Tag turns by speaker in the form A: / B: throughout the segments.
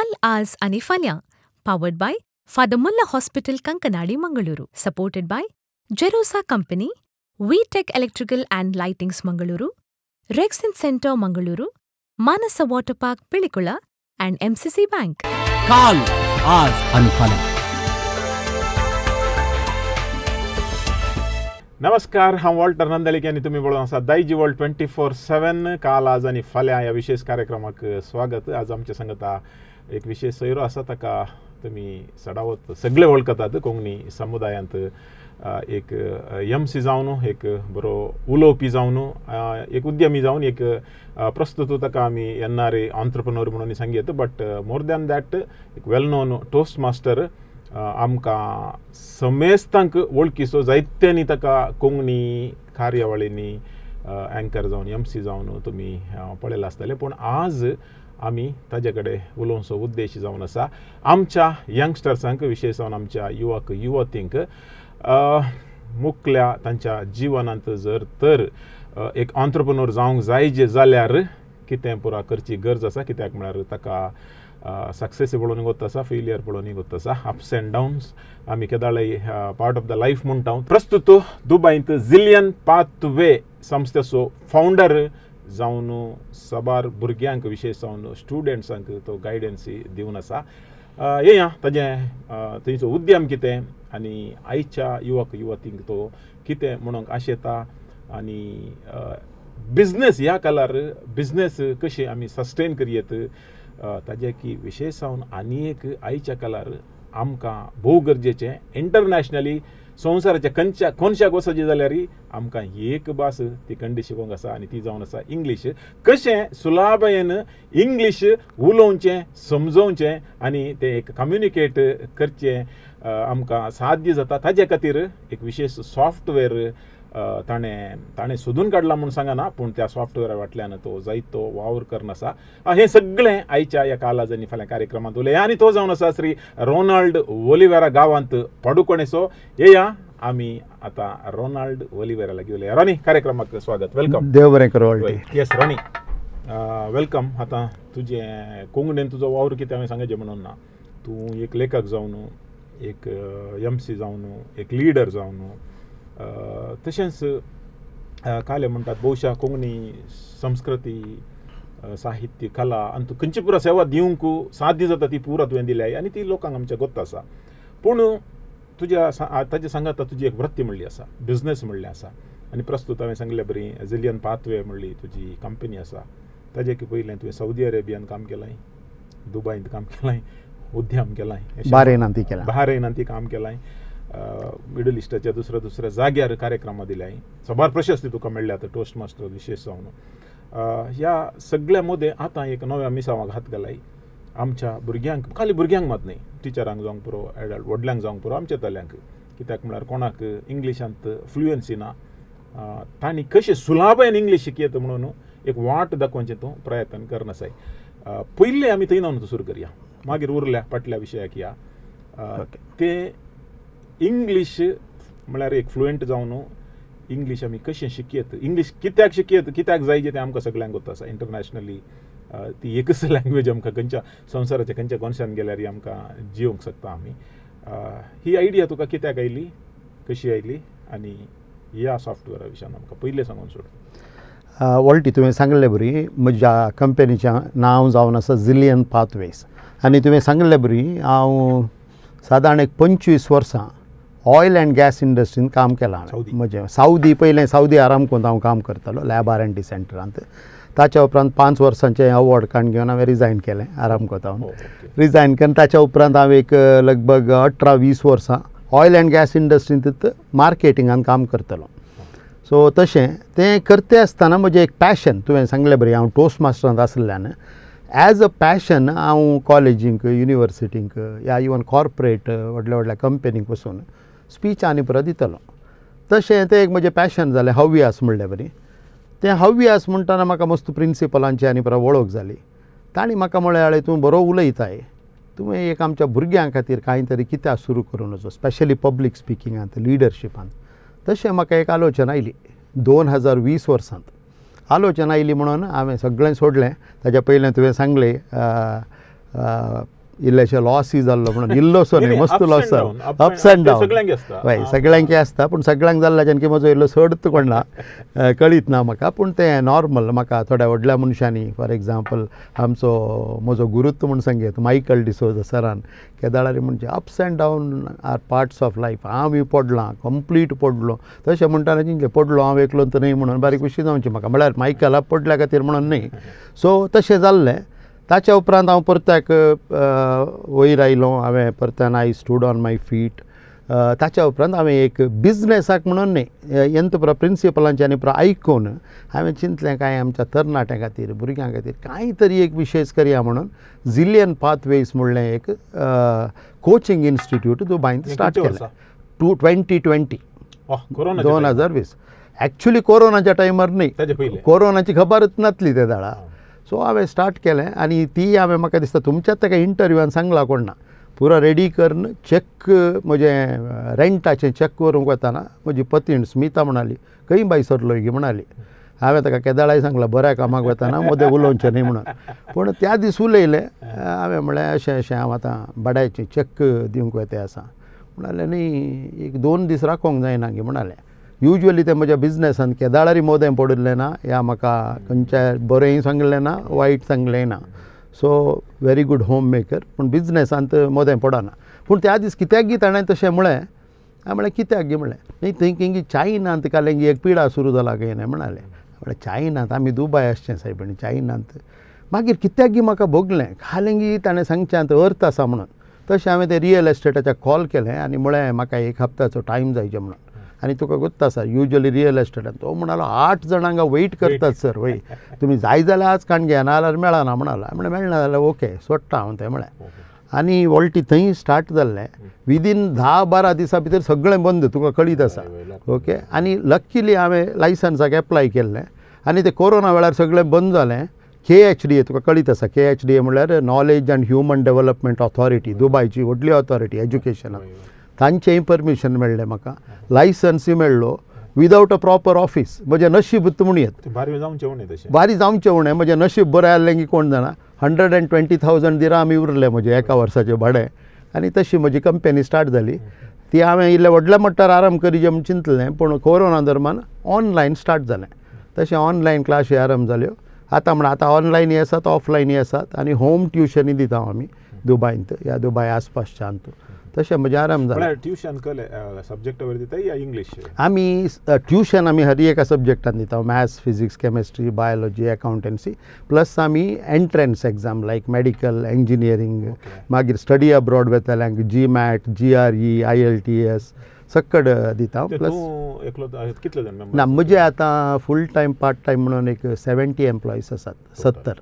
A: काल, आज आनी फाल्यां, powered by Father Muller hospital, Kankanady, Mangaluru, supported by Jerosa company, V Tech electrical and lightings Mangaluru, Rexin centre Mangaluru, Manasa water park Pilikula and MCC bank.
B: काल, आज आनी फाल्यां.
C: नमस्कार, हांव वॉल्टर नंदलिक आनी तुमी पळोवन आसा दायजी वर्ल्ड 24/7. काल, आज आनी फाल्यां ह्या विशेश कार्यक्रमाक स्वागत. आज आमच्या सांगता एक विशेष सोयरो आसा, ताका तुमी सडावत सगळे वळखतात. कोंकणी समुदायांत एक एम सी जावन, एक बरो उलोवपी जावन, एक उद्यमी जावन, एक प्रस्तुत ताका आमी एन आर ए ऑन्ट्रप्रनोर म्हणून सांगयत, बट मोर दॅन that एक वेल नोन टोस्ट मास्टर, आमकां समेस्तांक वळखीचो. जायत्यांनी ताका कोंकणी कार्यावळींनी अँकर जावन, एम सी जावन तुमी पळयलां आसतलें. पूण आज आमी ताजे कडेन उलोवचो उद्देश जावन आसा आमच्या यंगस्टर्सांक, विशेश जावन आमच्या युवक युवतींक मुखल्या तांच्या जिवनांत जर तर एक ऑन्ट्रप्रनोर जावंक जाय जे जाल्यार कितें पुरा करची गरज आसा. कित्याक म्हळ्यार ताका सक्सेस पळोवन गोत आसा, फेलियर पळोवन गोत आसा, अप्स एंड डावन्स आमी केदाळय पार्ट ऑफ the life म्हणटा. प्रस्तुत दुबयंत झिलियन पाथवे संस्थेचो फावंडर जावन साबार भुरग्यांक, विशेश जावन स्टुडंट्सांक तो गायडन्स दिवन आसा. येया, ताजें थंयचो उद्यम कितें आनी आयच्या युवक युवतींक तो कितें म्हणूंक आशेता आनी बिजनेस ह्या कालार बिजनेस कशें आमी सस्टेन करयेत, ताजे की विशेश जावन आनी एक आयच्या कालार आमकां भोव गरजेचें, इंटरनॅशनली संवसाराच्या खंयच्या कोनशाक वचचें जाल्यार आमकां एक भास ती कंडी शिकोवंक आसा आनी ती जावन आसा इंग्लीश. कशें सुलाभयेन इंग्लीश उलोवचें, समजोवचें आनी तें एक कम्युनिकेट करचें आमकां साध्य जाता, ताजे खातीर एक विशेश सॉफ्टवेअर ताणें ताणें सोदून काडला म्हूण सांगना, पूण त्या सॉफ्टवेअरा फाटल्यान तो जायतो वावर करून आसा. हें सगळें आयच्या ह्या काल, आज आनी फाल्यां कार्यक्रमांत उलया आनी तो जावन आसा श्री रोनाल्ड ओलिवेरा, गांवांत पाडुकोणेचो. येया, आमी आतां रोनाल्ड ओलिवेरा लागीं उलया. रॉनी, कार्यक्रमाक स्वागत, welcome.
D: देव बरें करूं वॉल्टी.
C: येस रॉनी, welcome. आतां तुजें कोंकणीन तुजो वावर कितें हांवें सांगचें म्हणून ना. तूं एक लेखक जावन, एक एम सी जावन, एक लिडर जावन, तशेंच काले म्हणटात बहुशा कोंकणी संस्कृती, साहित्य, कला आनी तूं खंयची पुरा सेवा दिवंक साध्य जाता ती पुरा तुवें दिल्या आनी ती लोकांक आमच्या गोत्त आसा. पूण तुज्या ताजे सांगाता तुजी एक वृत्ती म्हणली आसा, बिजनेस म्हणलें आसा आनी प्रस्तुत हांवें सांगल्या बरी झिलियन पाथवे म्हणली तुजी कंपनी आसा. ताजे पयलें तुवें सौदी अरेबियान काम केलां, दुबयंत काम केलां, उद्यम केलां,
D: बारेनांत केलां,
C: बारेनांत काम केलां, मिडल इस्टाच्या दुसऱ्या दुसऱ्या जाग्यार कार्यक्रमां दिल्या, साबार प्रशस्ती तुका मेळ्ळ्यात टोस्ट मास्टर विशेश जावन. ह्या सगळ्या मदें आतां एक नव्या मिसांवाक हात घालाय. आमच्या भुरग्यांक, खाली भुरग्यांक मात न्हय, टिचरांक जावंक पुरो, एडल्ट व्हडल्यांक जावंक पुरो, आमच्या तल्यांक, कित्याक म्हळ्यार कोणाक इंग्लिशांत फ्लुयन्सी ना, तांणी कशें सुलाभायेन इंग्लीश शिकयत म्हणून एक वाट दाखोवचें तूं प्रयत्न करना आसाय. पयलें आमी थंय न्हू सुरू करया, मागीर उरल्या फाटल्या विशयाक या. ते इंग्लीश म्हळ्यार एक फ्लुयंट जावन इंग्लीश आमी कशें शिकयत, इंग्लीश कित्याक शिकयत, कित्याक जाय तें आमकां सगळ्यांक गोत्त आसा. इंटरनॅशनली ती एकच लँग्वेज आमकां खंयच्या संवसाराच्या खंयच्या कोनशान गेल्यार आमकां जियोंक शकता आमी. ही आयडिया तुका कित्याक आयली, कशी आयली आनी ह्या सॉफ्टवेअरा विशयान आमकां पयलें सांगून सोड.
D: वॉल्टी, तुवें सांगले बरी म्हज्या कंपनीचें नांव जावन आसा झिलियन पाथवेज आनी तुवें सांगले बरी हांव सादारण एक 25 वर्सां ऑयल अँड गॅस इंडस्ट्रीन काम केलां. म्हजें सावदी, पयलें सावदी आरामकोंत हांव काम करतालो लॅब आर एन डी सेंटरांत. ताच्या उपरांत 5 वर्सांचें अवॉर्ड काडून घेवन हांवें रिजायन केलें आरामकोंत. रिजायन करून ताच्या उपरांत हांव एक लगभग 18-20 वर्सां ऑयल अँड गॅस इंडस्ट्रींत मार्केटिंगान काम करतालो. सो तशें तें करते आसतना म्हजें एक पॅशन, तुवें सांगलें बरें, हांव टोस्ट मास्टरांत आसल्यान एज अ पॅशन हांव कॉलेजींक, युनिवर्सिटींक या इवन कॉर्पोरेट व्हडल्या व्हडल्या कंपनींक वचून स्पीच आनी परत दितलो. तशें तें एक म्हजें पॅशन जालें, हव्यास म्हणलें बरी. तें हव्यास म्हणटना म्हाका मस्त प्रिंसिपलांची आनी परत वळख जाली. तांणी म्हाका म्हळें, आळे तूं बरो उलयताय, तुवें एक आमच्या भुरग्यां खातीर कांय तरी कित्याक सुरू करूं नजो, स्पेशली पब्लीक स्पिकिंगांत, लिडरशिपांत. तशें म्हाका एक आलोचना आयली 2020 वर्सांत. आलोचना आयली म्हणून हांवें सगळें सोडलें. ताच्या पयलें तुवें सांगलें, इल्लेशे लॉसूय जाल्लो म्हणून इल्लोसो न्ही मस्त लॉस जालो अप्स एंड डावन हय सगळ्यांक आसता पूण सगळ्यांक जाल्ल्याच्यान की म्हजो इल्लो चड कोण ना कळीत ना म्हाका पूण तें नॉर्मल म्हाका थोड्या व्हडल्या मनशांनी फॉर एग्जाम्पल आमचो म्हजो गुरुत्व म्हूण सांगेत मायकल डिसोजा सरान केदाळारी म्हणजे ups and down are parts of life. हांव पडलां कंप्लीट पडलो तशें म्हणटाना जिंकलें पडलो हांव एकलो तर न्ही म्हणून बारीक खुशी जावची म्हाका म्हळ्यार मायकला पडल्या खातीर म्हणून न्ही. सो तशें जाल्लें. ताच्या उपरांत हांव परत्याक वयर आयलो हांवें परत्यान I stood on my feet. ताच्या उपरांत हांवें एक बिजनेसाक म्हणून न्ही यंत्र पुरा प्रिंसिपलांचें आनी पुरा आयकून हांवें चिंतलें कांय आमच्या तरणाट्यां खातीर भुरग्यां खातीर कांय तरी एक विशेश करया म्हणून झिलियन पाथवेज म्हणलें एक कोचिंग इन्स्टिट्यूट दुबायंत स्टार्ट केलें 2020 2020. एक्चुली कोरोनाच्या टायमार न्ही, कोरोनाची खबरच नासली ते दाडा. सो हांवें स्टार्ट केलें आनी ती हांवें म्हाका दिसता तुमच्याच ताका इंटरव्यूआन सांगलां कोण ना पुरो रेडी करून चॅक म्हजें रेंटाचें चॅक करूंक वतना म्हजी पतीण स्मिता म्हणाली खंय बाय सरलो गी म्हणाली. हांवें ताका केदाळाय सांगलां बऱ्या कामाक वतना मदें उलोवचें न्ही म्हणून पूण त्या दीस उलयलें. हांवें म्हळें अशें अशें हांव आतां भाड्याचें चॅक दिवंक वता आसा. म्हणालें न्ही एक 2 दीस राखोंक जायना गी म्हणालें. युज्वली ते म्हज्या बिजनेसान केदाळारी मोदें पडिल्लें ना या म्हाका खंयच्या बरेंय सांगलें ना वायट सांगलें ना. So very good home maker पूण बिजनेसांत मोदें पडना. पूण त्या दीस कित्याक गी ताणें तशें म्हळें. हांवें म्हळें कित्याक गी म्हळें न्ही थिंकींग चायनांत कालें एक पिडा सुरू जाला काय न्ही म्हणालें. म्हळें चायनांत आमी दुबाय आसचें सायब आनी चायनांत मागीर कित्याक गी म्हाका भोगलें खालें गी ताणें सांगच्यांत अर्थ आसा म्हणून. तशें हांवें तें रियल एस्टेटाच्या कॉल केलें आनी म्हळें म्हाका एक हप्त्याचो टायम जायचें म्हणून. आनी तुका गोत्त आसा युज्वली रियल एस्टेटान तो म्हणालो 8 जाणांक वेट करतात सर वय तुमी जाय जाल्यार आज काण घेना जाल्यार मेळना म्हणालो. म्हणलें मेळना जाल्यार ओके सोडटा हांव तें म्हळें. आनी वॉल्टी थंय स्टार्ट जाल्लें विदीन 10-12 दिसां भितर सगळें बंद तुका कळीत आसा ओके. आनी लक्कीली हांवें लायसन्साक एप्लाय केल्लें आनी तें कोरोना वेळार सगळें बंद जालें. KHDA तुका कळीत आसा KHDA म्हणल्यार knowledge and human development authority दुबायची व्हडली ऑथॉरिटी एज्युकेशनाक तांचेंय परमिशन मेळ्ळें म्हाका लायसन्सूय मेळ्ळो विदावट अ प्रॉपर ऑफीस. म्हजें नशीब म्हणयेत बारी जावचें उणें म्हजें नशीब बरें आहलें की कोण जाणा. 120,000 दिराम उरलें म्हजें एका वर्साचें भाडें आनी तशी म्हजी कंपनी स्टार्ट जाली. ती हांवें इल्लें व्हडल्या मट्टार आराम करीजे म्हूण चिंतलें पूण कोरोना दरम्यान ऑनलायन स्टार्ट जालें. तशें ऑनलायन क्लासी आरंभ जाल्यो. आतां म्हण आतां ऑनलायनय आसात ऑफलायनय आसात आनी होम ट्युशनूय दिता हांव आमी दुबायंत ह्या दुबाय आसपासच्या तशें म्हजें आराम जाला.
C: ट्युशन सब्जेक्ट वयर दिता या इंग्लीश?
D: आमी ट्युशन आमी हर एका सब्जेक्टान दिता maths physics chemistry biology accountancy plus आमी entrance exam like medical engineering मागीर स्टडी अब्रॉड वेतल्यांक GMAT GRE IELTS सक्कड दिता. प्लस ना म्हजे आतां फूल टायम पार्ट टायम म्हणून एक 70 एम्प्लॉईज आसात 70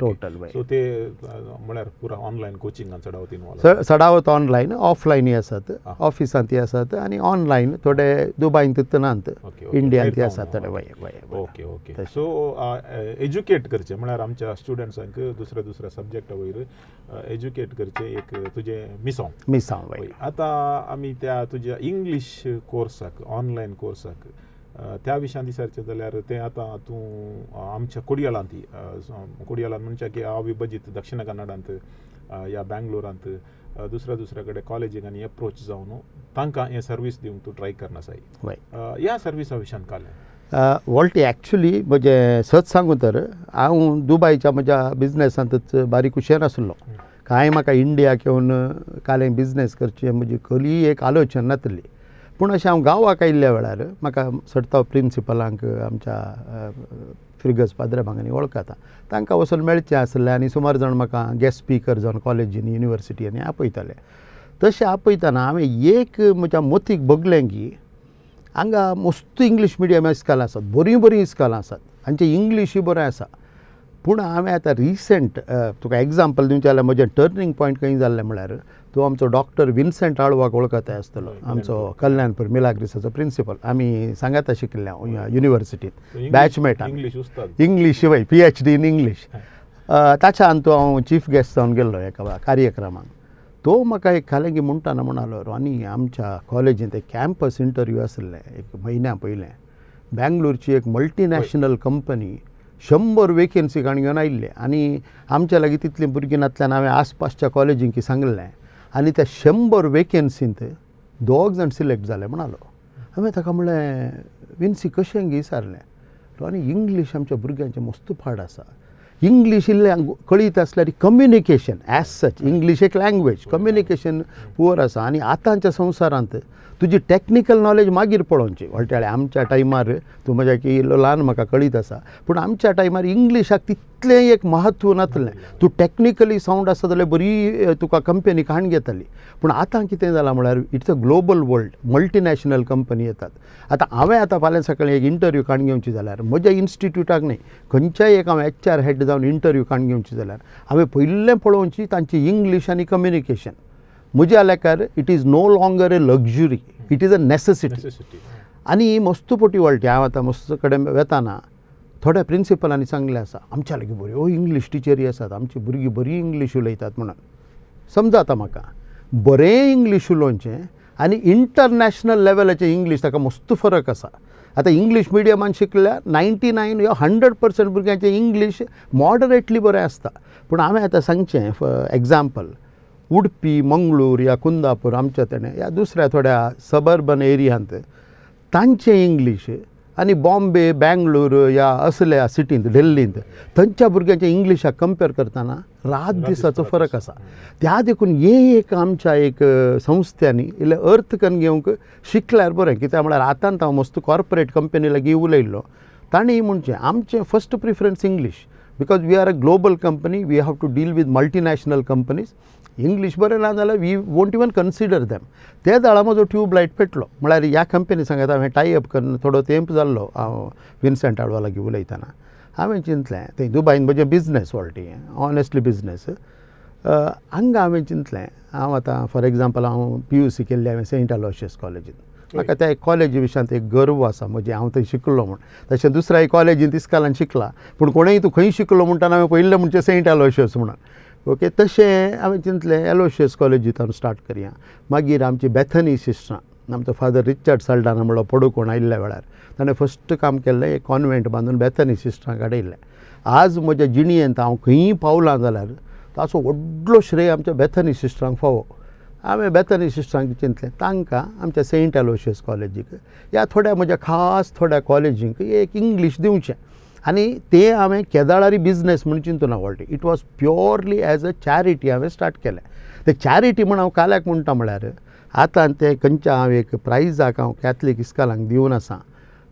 D: टोटल.
C: सो ते म्हळ्यार पुरा ऑनलायन कोचिंगान चडावत इनवॉल्व
D: चडावत ऑनलायन ऑफलायनूय आसात ऑफिसांतय आसात आनी ऑनलायन थोडे दुबायंत नात इंडियांतय आसात थोडे. वय वय
C: ओके ओके. सो एज्युकेट करचें म्हळ्यार आमच्या स्टुडंट्सांक दुसऱ्या दुसऱ्या सब्जेक्टा वयर एज्युकेट करचें एक तुजें मिसांव
D: मिसांव. वय
C: आतां आमी त्या तुज्या इंग्लीश कोर्साक ऑनलायन कोर्साक त्या विशयान विचारचें जाल्यार तें आतां तूं आमच्या कोडियालांत कोडियालांत म्हणच्या की अविभजीत दक्षिण कन्नडांत या बँगलोरांत दुसऱ्या दुसऱ्या कडेन कॉलेजीक आनी एप्रोच जावन तांकां हें सर्वीस दिवंक तूं ट्राय करना साय. ह्या सर्विसा विशयान कालें
D: वॉल्टी एक्चुली म्हजें सत सांगू तर हांव दुबायच्या म्हज्या बिजनेसांतच बारीक हुशार आसलो. कांय म्हाका इंडियाक येवन कालें बिजनेस करचें म्हजी कली एक आलोचन नासली. पूण अशें हांव गांवाक आयिल्ल्या वेळार म्हाका चडता प्रिंसिपलांक आमच्या फिर्गज पाद्रेबांगांनी वळखता तांकां वचून मेळचें आसलें आनी सुमार जाण म्हाका गेस्ट स्पिकर जावन कॉलेजींनी युनिवर्सिटींनी आपयताले. तशें आपयतना हांवें एक म्हज्या मतीक भोगलें की हांगा मस्त इंग्लीश मिडियम इस्कॉलां आसात बरीं बरीं इस्कॉलां आसात हांचें इंग्लीशूय बरें आसा. पूण हांवें आतां रिसंट तुका एग्जाम्पल दिवचें जाल्यार म्हजें टर्निंग पॉयंट खंय जाल्लें म्हळ्यार तूं आमचो डॉक्टर विन्सेंट आळवाक वळखताय आसतलो आमचो कल्याणपूर मिलाग्रिसाचो प्रिंसिपल आमी सांगाता शिकिल्ले युनिवर्सिटींत बॅचमेट इंग्लीश वय PhD in English. ताच्या अंतू हांव चीफ गेस्ट जावन गेल्लो एका कार्यक्रमाक. तो म्हाका एक खालें म्हणटाना म्हणालो आनी आमच्या कॉलेजींत एक कॅम्पस इंटरव्यू आसलें एक म्हयन्या पयलें बँगलोरची एक मल्टिनॅशनल कंपनी 100 वेकेन्सी काण घेवन आयिल्ले आनी आमच्या लागीं तितलीं भुरगीं नातल्यान हांवें आसपासच्या कॉलेजींक सांगलें आनी त्या 100 वेकेन्सींत 2 जाण सिलेक्ट जाले म्हणालो. हांवें ताका म्हणलें विन्सी कशें गी विचारलें आनी इंग्लीश आमच्या भुरग्यांचें मस्त पाड आसा, इंग्लीश इल्लें कळीत आसल्यार कम्युनिकेशन एज सच इंग्लीश एक लँग्वेज कम्युनिकेशन पुअर आसा आनी आतांच्या संवसारांत तुजी टॅक्निकल नॉलेज मागीर पळोवची. वळटाळे आमच्या टायमार तूं म्हज्या की इल्लो ल्हान म्हाका कळीत आसा पूण आमच्या टायमार इंग्लिशाक तितलें एक म्हत्व नासलें. तूं टॅक्निकली सावंड आसा जाल्यार बरी तुका कंपनी काण घेताली पूण आतां कितें जालां म्हळ्यार it's a global world, multinational company येतात. आतां हांवें आतां फाल्यां सकाळीं एक इंटरव्यू काण घेवची जाल्यार म्हज्या इन्स्टिट्यूटाक न्ही खंयच्याय एक हांव एच आर हेड जावन इंटरव्यू काण घेवची जाल्यार हांवें पयलें पळोवची तांची इंग्लीश आनी कम्युनिकेशन. म्हज्या लेखार it is no longer a luxury, it is a necessity. आनी मस्त पटी वळटी हांव आतां मस्त कडेन वेताना थोड्या प्रिंसिपलांनी सांगलें आसा आमच्या लागीं बऱ्यो इंग्लीश टिचरी आसात, आमची भुरगीं बरी इंग्लीश उलयतात म्हणून. समजा आतां म्हाका बरें इंग्लीश उलोवचें आनी इंटरनॅशनल लेवलाचें इंग्लीश ताका मस्त फरक आसा. आतां इंग्लीश मिडियमान शिकल्यार 99 या 100% भुरग्यांचें इंग्लीश मॉडरेटली बरें आसता. पूण हांवें आतां सांगचें फॉर एग्जाम्पल उडपी मंगळूर या कुंदापूर आमच्या तेणें या दुसऱ्या थोड्या सबर्बन एरियांत तांचें इंग्लीश आनी बॉम्बे बेंगलोर या असल्या सिटींत दिल्लींत थंयच्या भुरग्यांच्या इंग्लिशाक कंपेर करतना रात दिसाचो फरक आसा. त्या देखून हे एक आमच्या एक संस्थ्यांनी इल्लें अर्थ करून घेवंक शिकल्यार बरें. कित्याक म्हळ्यार आतां हांव मस्त कॉर्पोरेट कंपनी लागीं उलयल्लो तांणी म्हणचें आमचें first preference English because we are a global company, we have to deal with multinational companies. English बरें ना जाल्यार we won't even consider them. ते जाळा म्हजो ट्यूब लायट पेटलो म्हळ्यार ह्या कंपनी सांगता हांवें टाय अप करून थोडो तेंप जाल्लो हांव विन्सेंट आडवा लागीं उलयतना हांवें चिंतलें थंय दुबायन म्हजें बिजनेस वॉल्टी ऑनेस्टली बिजनेस हांगा हांवें चिंतलें हांव आतां फॉर एग्जाम्पल हांव PUC केल्लें हांवें सेंट अलोशियस कॉलेजींत. म्हाका त्या कॉलेजी विशयांत एक गर्व आसा म्हजें हांव थंय शिकलो म्हूण. तशें दुसऱ्या कॉलेजींत इस्कालान शिकला पूण कोणेय तूं खंय शिकलो म्हणटाना हांवें पयलें म्हणचें सेंट अलोशियस म्हणून. ओके तशें हांवें चिंतलें एलोशियस कॉलेजींत हांव स्टार्ट करया. मागीर आमची बेथनी सिस्टरां आमचो फादर रिचर्ड साल्डाना म्हणलो पडुकोण आयिल्ल्या वेळार ताणें फस्ट काम केल्लें एक कॉन्वेंट बांदून बेथनी सिस्टरांक हाडयल्लें. आज म्हज्या जिणयेंत हांव खंयी पावलां जाल्यार ताचो व्हडलो श्रेय आमच्या बेथनी सिस्टरांक फावो. हांवें बेथनी सिस्टरांक चिंतलें तांकां आमच्या सेंट अलोशियस कॉलेजीक ह्या थोड्या म्हज्या खास थोड्या कॉलेजींक एक इंग्लीश दिवचें आनी तें हांवें केदाळारी बिजनेस म्हूण चिंतूना व्हडलें. It was purely as a charity हांवें स्टार्ट केलें. तें चॅरिटी म्हूण हांव काल्याक म्हणटा म्हळ्यार आतां तें खंयच्या हांव एक प्रायजाक हांव कॅथलीक इस्कालांक दिवन आसा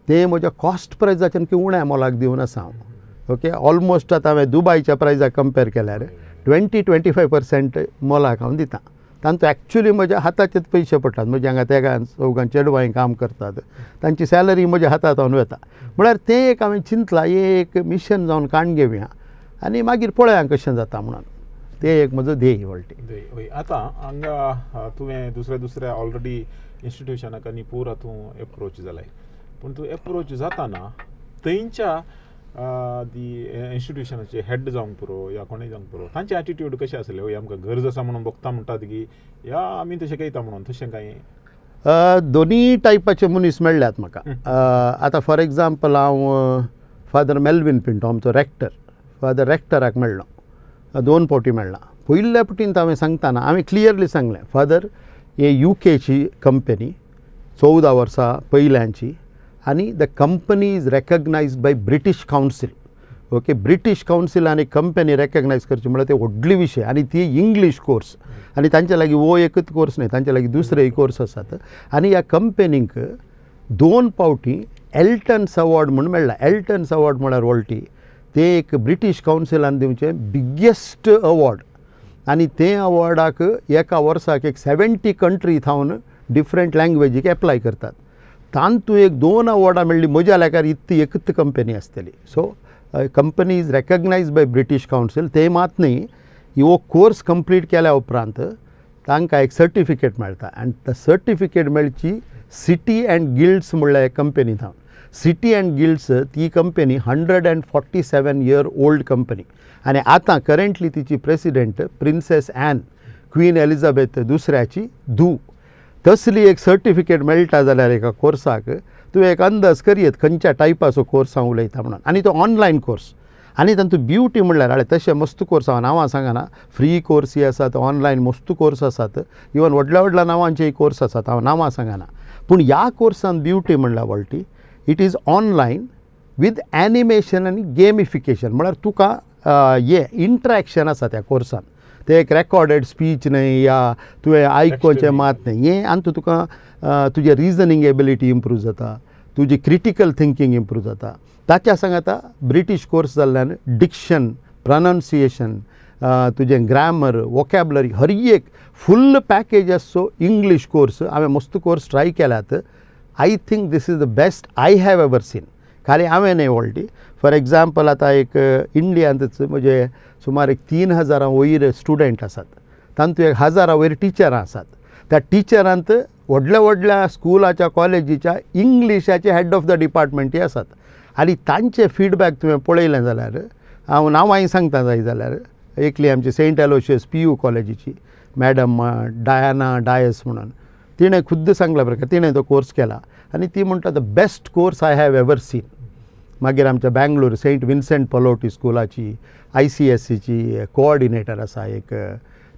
D: तें म्हज्या कॉस्ट प्रायजाच्यान की उण्या मोलाक दिवन आसा हांव. ओके ऑलमोस्ट आतां हांवें दुबायच्या प्रायजाक कंपेर केल्यार 20-25% मोलाक हांव दितां. तांचो एक्चुली म्हज्या हाताचेच पयशे पडटात. म्हज्या हांगा तेगां चौगां चेडवां काम करतात तांची सॅलरी म्हज्या हातांत वता. म्हळ्यार तें एक हांवें चिंतलां हें एक मिशन जावन काण घेवया आनी मागीर पळया कशें जाता म्हणून तें एक म्हजो ध्येय व्हडलें.
C: आतां हांगा तुवें दुसऱ्या दुसऱ्या ऑलरेडी इन्स्टिट्युशनाक आनी पुरा तूं एप्रोच जालाय पूण तूं एप्रोच जाताना थंयच्या दी इन्स्टिट्युशनाचे हेड जावंक पुरो या कोणूय जावंक पुरो तांचे एटिट्यूड कशें आसलें? हय आमकां गरज आसा म्हणून बघता म्हणटात की या आमी तशें कयता म्हणून तशें कांय?
D: दोनी टायपाचे मनीस मेळ्ळ्यात म्हाका. आतां फॉर एग्जाम्पल हांव फादर मेल्विन पिंटो आमचो रेक्टर फादर रेक्टराक मेळ्ळो 2 फावटी मेळ्ळा. पयल्या फावटीन हांवें सांगतना हांवें क्लियरली सांगलें फादर हे UKची कंपनी 14 वर्सां पयल्यांची आनी the company is recognised by British Council. Okay British Council आनी कंपनी रेकग्नायज करची म्हळ्यार ते व्हडली विशय आनी ती इंग्लीश कोर्स आनी तांचे लागीं हो एकूच कोर्स न्हय तांचे लागीं दुसरेय कोर्स आसात. आनी ह्या कंपनीक 2 फावटी एल्टन्स अवॉर्ड म्हूण मेळ्ळा. एल्टन्स अवॉर्ड म्हळ्यार वॉल्टी ते एक ब्रिटीश कावन्सिलान दिवचें बिगेस्ट अवॉर्ड आनी ते अवॉर्डाक एका वर्साक एक 70 कंट्री थावन डिफरंट लँग्वेजीक एप्लाय करतात. तांतू एक 2 अवॉर्डां मेळ्ळी म्हज्या लेखार इतली एकूच कंपनी आसतली. So company is recognised by British Council. ते मात न्ही हो कोर्स कंप्लीट केल्या उपरांत तांकां एक सर्टिफिकेट मेळटा आनी त्या सर्टिफिकेट मेळची सिटी अँड गिल्ड्स म्हणल्यार एक कंपनी थावन. सिटी अँड गिल्ड्स ती कंपनी 147 इयर ओल्ड कंपनी आनी आतां करंटली तिची president princess Anne queen Elizabeth दुसऱ्याची धूव. तसली एक सर्टिफिकेट मेळटा जाल्यार एका कोर्साक तूं एक अंदाज करयेत खंयच्या टायपाचो कोर्स हांव उलयता म्हणून. आनी तो ऑनलायन कोर्स आनी तांतूं ब्युटी म्हणल्यार हाडे तशें मस्त कोर्स हांव नांवां सांगना, फ्री कोर्सी आसात, ऑनलायन मस्त कोर्स आसात, इवन व्हडल्या व्हडल्या नांवांचेय कोर्स आसात, हांव नांवां सांगना. पूण ह्या कोर्सान ब्युटी म्हणल्यार वळटी it is online with animation आनी गेमिफिकेशन. म्हळ्यार तुका हें इंट्रॅक्शन आसा त्या कोर्सान. तें एक रेकॉर्डेड स्पीच न्हय या तुवें आयकोचें मात न्हय, हें आनी तुका तुजें रिजनींग एबिलिटी इम्प्रूव जाता, तुजी क्रिटिकल थिंकींग इम्प्रूव जाता. ताच्या सांगाता ब्रिटीश कोर्स जाल्ल्यान डिक्शन, प्रनाउन्सिएशन, तुजें ग्रामर, वोकॅबलरी, हर एक फुल पॅकेज आसचो इंग्लीश कोर्स. हांवें मस्त कोर्स ट्राय केल्यात. I think this is the best I have ever seen. खाली हांवें न्हय वळटी. फॉर एग्जाम्पल आतां एक इंडियांतच म्हजे सुमार एक 3000 वयर स्टुडंट आसात, तातूंत 1000 वयर टिचरां आसात. त्या टिचरांत व्हडल्या व्हडल्या स्कुलाच्या कॉलेजीच्या इंग्लिशाचे हेड ऑफ the डिपार्टमेंटी आसात. आनी तांचे फिडबॅक तुवें पळयलें जाल्यार, हांव नांवांय सांगता जाय जाल्यार, एकली आमची सेंट एलोशियस PU कॉलेजीची मॅडम डायना डायस म्हणून, तिणें खुद्द सांगल्या प्रकार तिणें तो कोर्स केला आनी ती म्हणटा the best course I have ever seen. मागीर आमच्या बँगलोर सेंट विन्सेंट पलोटी स्कुलाची ICSCची कोऑर्डिनेटर आसा एक,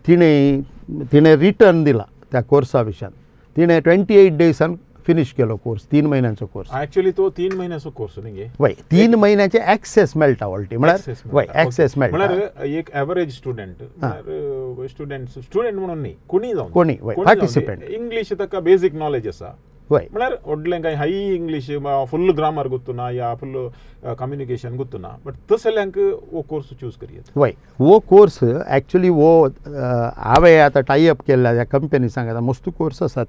D: तिणें रिटर्न दिला त्या कोर्सा विशयान. तिणें 28 डेजान फिनीश केलो कोर्स, 3 म्हयन्यांचो कोर्स.
C: एक्चुअली तो 3 म्हयन्याचो कोर्स न्ही?
D: वय, 3 म्हयन्याचे एक्सेस मेळटा वळटी, म्हळ्यार वय एक्सेस मेळटा.
C: म्हळ्यार एक एवरेज स्टुडंट, म्हळ्यार स्टुडंट म्हणून न्ही, कोणी जावं,
D: कोणी पार्टिसिपंट,
C: इंग्लीश ताका बेजीक नॉलेज आसा,
D: वय,
C: म्हळ्यार व्हडलें कांय हाय इंग्लीश फुल ग्रामर गुत्तुना या फुल कम्युनिकेशन गुत्तुना, बट तसल्यांक हो कोर्स चूज करयेत.
D: वय, हो कोर्स एक्चुअली हो हांवें आतां टाय अप केल्ल्या ह्या कंपनी सांगता मस्त कोर्स आसात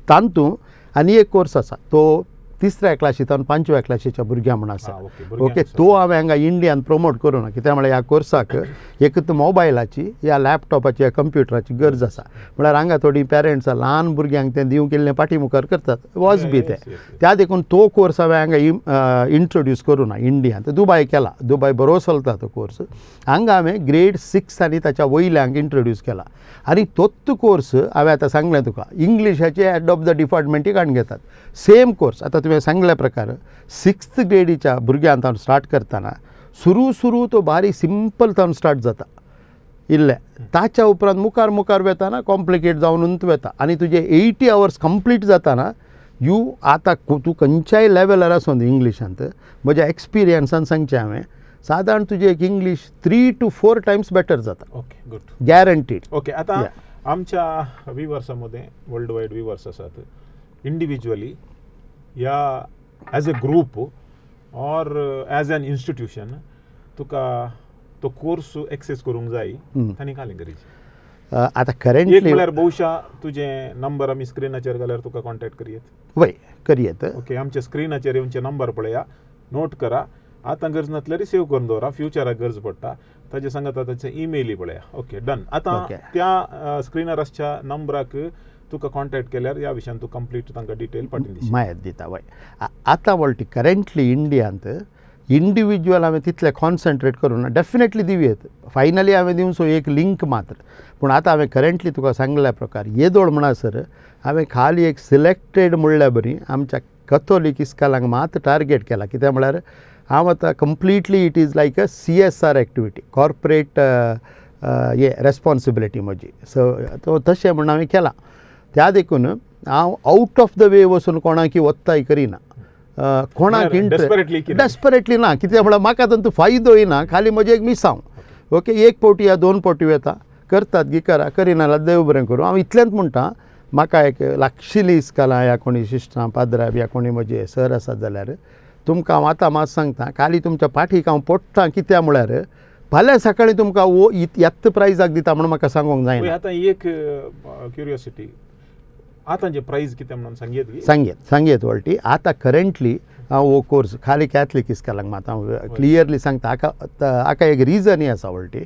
D: तांतूं. आनी एक कोर्स आसा तो 3ऱ्या क्लासींत 5व्या क्लासीच्या भुरग्यां म्हूण आसा. ओके, तो हांवें हांगा इंडियान प्रमोट करूं ना, कित्याक म्हळ्यार ह्या कोर्साक एक तर मोबायलाची या लॅपटॉपाची या कंप्युटराची गरज आसा. म्हळ्यार हांगा थोडीं पेरंट्स ल्हान भुरग्यांक तें दिवंक इल्लें फाटीं मुखार करतात, वॉज बी तें, त्या देखून तो कोर्स हांवें हांगा इंट्रोड्यूस करूं ना इंडियान. दुबाय केला, दुबाय बरो चलता तो कोर्स. हांगा हांवें ग्रेड 6 आनी ताच्या वयल्यांक इंट्रोड्यूस केला. आनी तोच कोर्स हांवें आतां सांगलें तुका इंग्लिशाचे हेड ऑफ the डिपार्टमेंटी काडून घेतात. सेम कोर्स आतां तुवें सांगल्या प्रकार 6th ग्रेडीच्या भुरग्यान तावन स्टार्ट करतना सुरू सुरू तो बारीक सिंपल तावन स्टार्ट जाता इल्लें, ताच्या उपरांत मुखार मुखार वेताना कॉम्प्लिकेट जावन वता. आनी तुजे 80 आवर्स कंप्लीट जाताना you आतां तूं खंयच्याय लेवलार आसूं इंग्लिशांत, म्हज्या एक्सपिरियन्सान सांगचें हांवें, सादारण तुजें एक इंग्लीश 3 to 4 times better जाता.
C: Okay, good,
D: guaranteed.
C: Okay, आतां आमच्या विवर्सां मदें वर्ल्ड वायड विवर्स आसात, इंडिविज्युअली या as a group or as an institution तुका तो कोर्स एक्सेस करूंक जाय, तांणी कालें गरज
D: आतां करंटली
C: एक म्हळ्यार बहुशा तुजें नंबर आमी स्क्रिनाचेर घाल्यार तुका कॉन्टेक्ट करयेत.
D: वय, करयेत.
C: ओके, आमच्या स्क्रिनाचेर येवचे नंबर पळया, नोट करा, आतां गरज नासल्यार सेव करून दवरा, फ्युचराक गरज पडटा. ताजे सांगता ताचे ईमेली पळया. Okay, done. आतां त्या स्क्रिनार आसच्या नंबराक तुका कॉन्टेक्ट केल्यार ह्या विशयान तूं कंप्लीट तांकां डिटेल पाठोवन दिशी.
D: म्हायती दिता. वय, आतां वळटी करंटली इंडियांत इंडिविज्युअल हांवें तितलें कॉन्सन्ट्रेट करूं ना, डेफिनेटली दिवयेत, फायनली हांवें दिवचो एक लिंक मात्र. पूण आतां हांवें करंटली तुका सांगल्या प्रकार येदोळ म्हणसर हांवें खाली एक सिलेक्टेड म्हणल्या बरी आमच्या कथोलीक इस्कालांक मात टार्गेट केला. कित्याक म्हळ्यार हांव आतां completely it is like a CSR activity, corporate हे रेस्पॉन्सिबिलिटी म्हजी, सो तो तशें म्हूण हांवें केलां. त्या देखून हांव आउट ऑफ the वे वचून कोणाकी वत्ताय करिना, कोणाक इंट्रस्ट डेस्परेटली ना, कित्याक म्हळ्यार म्हाका तांचो फायदोय ना, खाली म्हजें एक मिसांव. ओके, एक फावटी या 2 फावटी वता, करतात गी करा, करिना जाल्यार देव बरें करूं. हांव इतलेंच म्हणटा, म्हाका एक लागशिल्ली इस्कालां या कोणी सिस्टरां पाद्रा या कोणी म्हजे सर आसात जाल्यार तुमकां हांव आतां मात सांगता, खाली तुमच्या पाठीक हांव पडटा, कित्याक म्हळ्यार फाल्यां सकाळीं तुमकां वो येत्त प्रायजाक दिता म्हूण म्हाका सांगूंक जायना.
C: आतां एक क्युरियोसिटी, आतां जे प्रायज कितें म्हणून सांगयेत?
D: सांगयेत, सांगयेत वळटी. आतां करंटली हांव हो कोर्स खाली कॅथलीक इस्कालांक मात हांव क्लियरली सांगता, हाका हाका एक रिजनय आसा वळटी.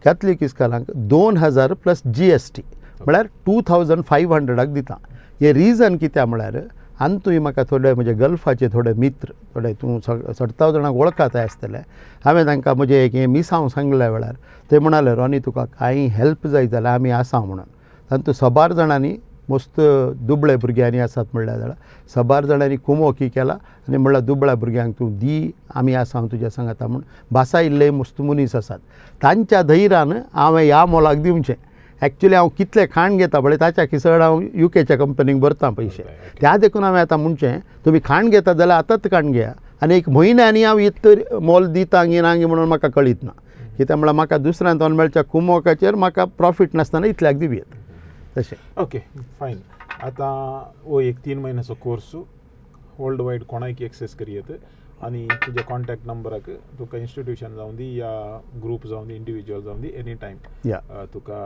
D: कॅथलीक इस्कालांक 2000 प्लस GST म्हळ्यार 2500 दिता. हें रिजन कित्याक म्हळ्यार आनी तुवें म्हाका थोडे म्हजे गल्फाचे थोडे मित्र, थोडे तूं सडताव जाणांक वळखताय आसतले, हांवें तांकां म्हजें एक हें मिसांव सांगल्या वेळार ते म्हणाले, रॉनी तुका कांय हेल्प जाय जाल्यार आमी आसा म्हणून. तातूंत सबार जाणांनी मस्त दुबळे भुरग्यांनी आसात म्हणल्यार जाल्यार साबार जाणांनी कुमोकी केला आनी म्हणल्यार दुबळ्या भुरग्यांक तूं दी, आमी आसा हांव तुज्या सांगाता म्हूण. भासायिल्ले मस्त मनीस आसात, तांच्या धैर्यान हांवें ह्या मोलाक दिवचें. एक्चुअली हांव कितलें खाण घेता पळय ताच्या चड हांव युकेच्या कंपनीक भरता पयशे. त्या देखून हांवें आतां म्हणचें तुमी खाण घेता जाल्यार आतांच खाण घेया आनी एक म्हयन्यांनी हांव इतलें मोल दिता गी ना गी म्हणून म्हाका कळीत ना. कित्याक म्हळ्यार म्हाका दुसऱ्यान तोन मेळच्या कुमोकाचेर म्हाका प्रॉफीट नासतना इतल्याक दिवयेत तशें.
C: Okay fine. आतां हो एक 3 म्हयन्याचो कोर्स वर्ल्ड वायड कोणायक एक्सेस करयेत आनी तुज्या कॉन्टॅक्ट नंबराक तुका इन्स्टिट्यूशन जावं दी या ग्रूप जावं दी, इंडिविज्युअल जावं दी, एनी टायम तुका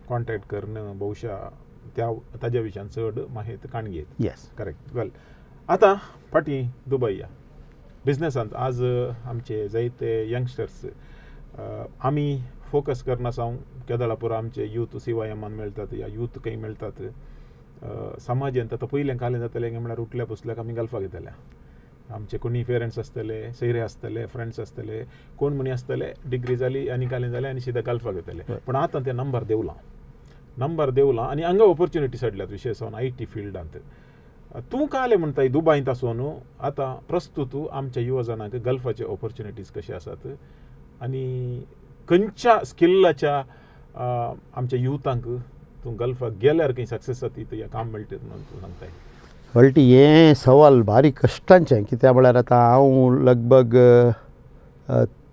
C: कॉन्टॅक्ट करून बहुशा त्या ताज्या विशयान चड माहिती काण घेत.
D: येस,
C: करेक्ट. वेल, आतां फाटीं दुबय या बिजनसांत आज आमचे जायते यंगस्टर्स आमी फोकस करना सावन केदळा पुरो आमचे यूथ सीवायमान मेळटात या यूथ खंय मेळटात समाजांत. आतां पयलें कालें जातलें म्हळ्यार उठल्या पुसल्याक आमी गल्फाक येतले. आमचे कोणी पेरंट्स आसतले, सोयरे आसतले, फ्रेंड्स आसतले, कोण म्हणी आसतले, डिग्री जाली आनी कालें जालें आनी सिधा गल्फाक येतले. पूण आतां ते नंबर देंवला, नंबर देंवला आनी हांगा ऑपॉर्च्युनिटी चडल्यात, विशेश जावन I T फिल्डांत. तूं कालें म्हणटाय दुबायंत आसून आतां प्रस्तूत आमच्या युवा जाणांक गल्फाचे ऑपॉर्च्युनिटीज कशे आसात आनी खंयच्या स्किल्लाच्या आमच्या युथांक तूं गल्फाक गेल्यार खंय सक्सेस जाता या काम मेळटा म्हणून तूं सांगताय?
D: वल्टी, हें सवाल भारी कश्टांचें. कित्याक म्हळ्यार आतां हांव लगभग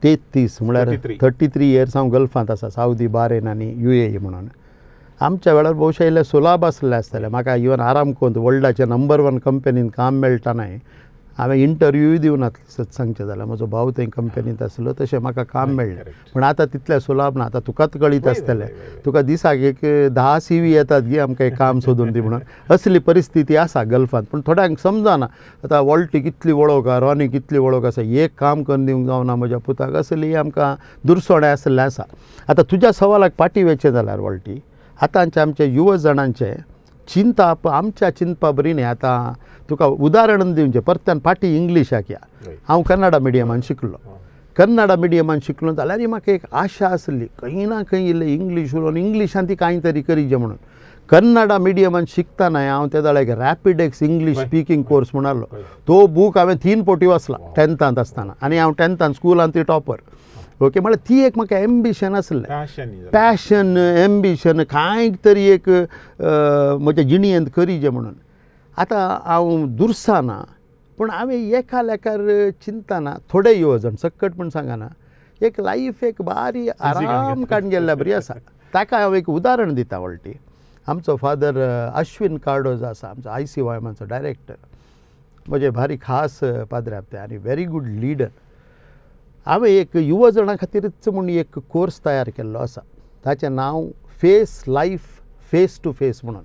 D: 33 म्हळ्यार 33 इयर्स हांव गल्फांत आसा, सावदी, बारेन आनी युएई म्हणून. आमच्या वेळार भोवशा इल्लें सुलाभ आसलें आसतलें. म्हाका इवन आरामकोंत वर्ल्डाच्या नंबर 1 कंपनीन काम मेळटा. हांवें इंटरव्यूय दिवनातली सत सांगचें जाल्यार. म्हजो भाव थंय कंपनींत आसलो, तशें म्हाका काम मेळ्ळें. पूण आतां तितलें सुलाभ ना. आतां तुकाच कळीत आसतलें, तुका दिसाक एक 10 CV येतात गी आमकां एक काम सोदून दी म्हणून. असली परिस्थिती आसा गल्फांत. पूण थोड्यांक समजना आतां वॉल्टी कितली वळख आसा, रॉनी कितली वळख आसा, एक काम करून दिवंक जावना म्हज्या पुताक, असली आमकां दुरसोणें आसलें आसा. आतां तुज्या सवालाक फाटीं वचचें जाल्यार वॉल्टी, आतांचे आमचे युवा जाणांचे चिंताप आमच्या चिंतपा बरी न्ही. आतां तुका उदाहरण दिवचें, परत्यान फाटीं इंग्लिशाक या. हांव कन्नडा मिडियमान शिकलो. कन्नडा मिडियमान शिकलो जाल्यार म्हाका एक आशा आसली खंय ना खंय इल्लें इंग्लीश उलोवन इंग्लिशान ती कांय तरी करीचें म्हणून. कन्नडा मिडियमान शिकतना हांव ते जाल्यार एक रॅपिडेक्स इंग्लीश स्पिकींग कोर्स म्हणालो, तो बूक हांवें 3 फावटी वाचला 10थांत आसतना आनी हांव 10थांत स्कुलांत ती टॉपर. ओके, म्हळ्यार ती एक म्हाका एम्बिशन आसलें, पॅशन, एम्बिशन कांय तरी एक म्हज्या जिणेंत करीचें म्हणून. आतां हांव दुरसाना, पूण हांवें एका लेखार चिंतना थोडे येवजण सक्कट म्हूण सांगना, एक लायफ एक बारी आराम काडून गेल्ल्या बरी आसा. ताका हांव एक उदाहरण दिता वळटी. आमचो फादर अश्विन कार्डोज आसा, आमचो ICYMाचो डायरेक्टर, म्हजे भारी खास पाद्रे ते आनी व्हेरी गुड लिडर. हांवें एक युवा जाणां खातीरच म्हूण एक कोर्स तयार केल्लो आसा, ताचें नांव face life face to face म्हणून.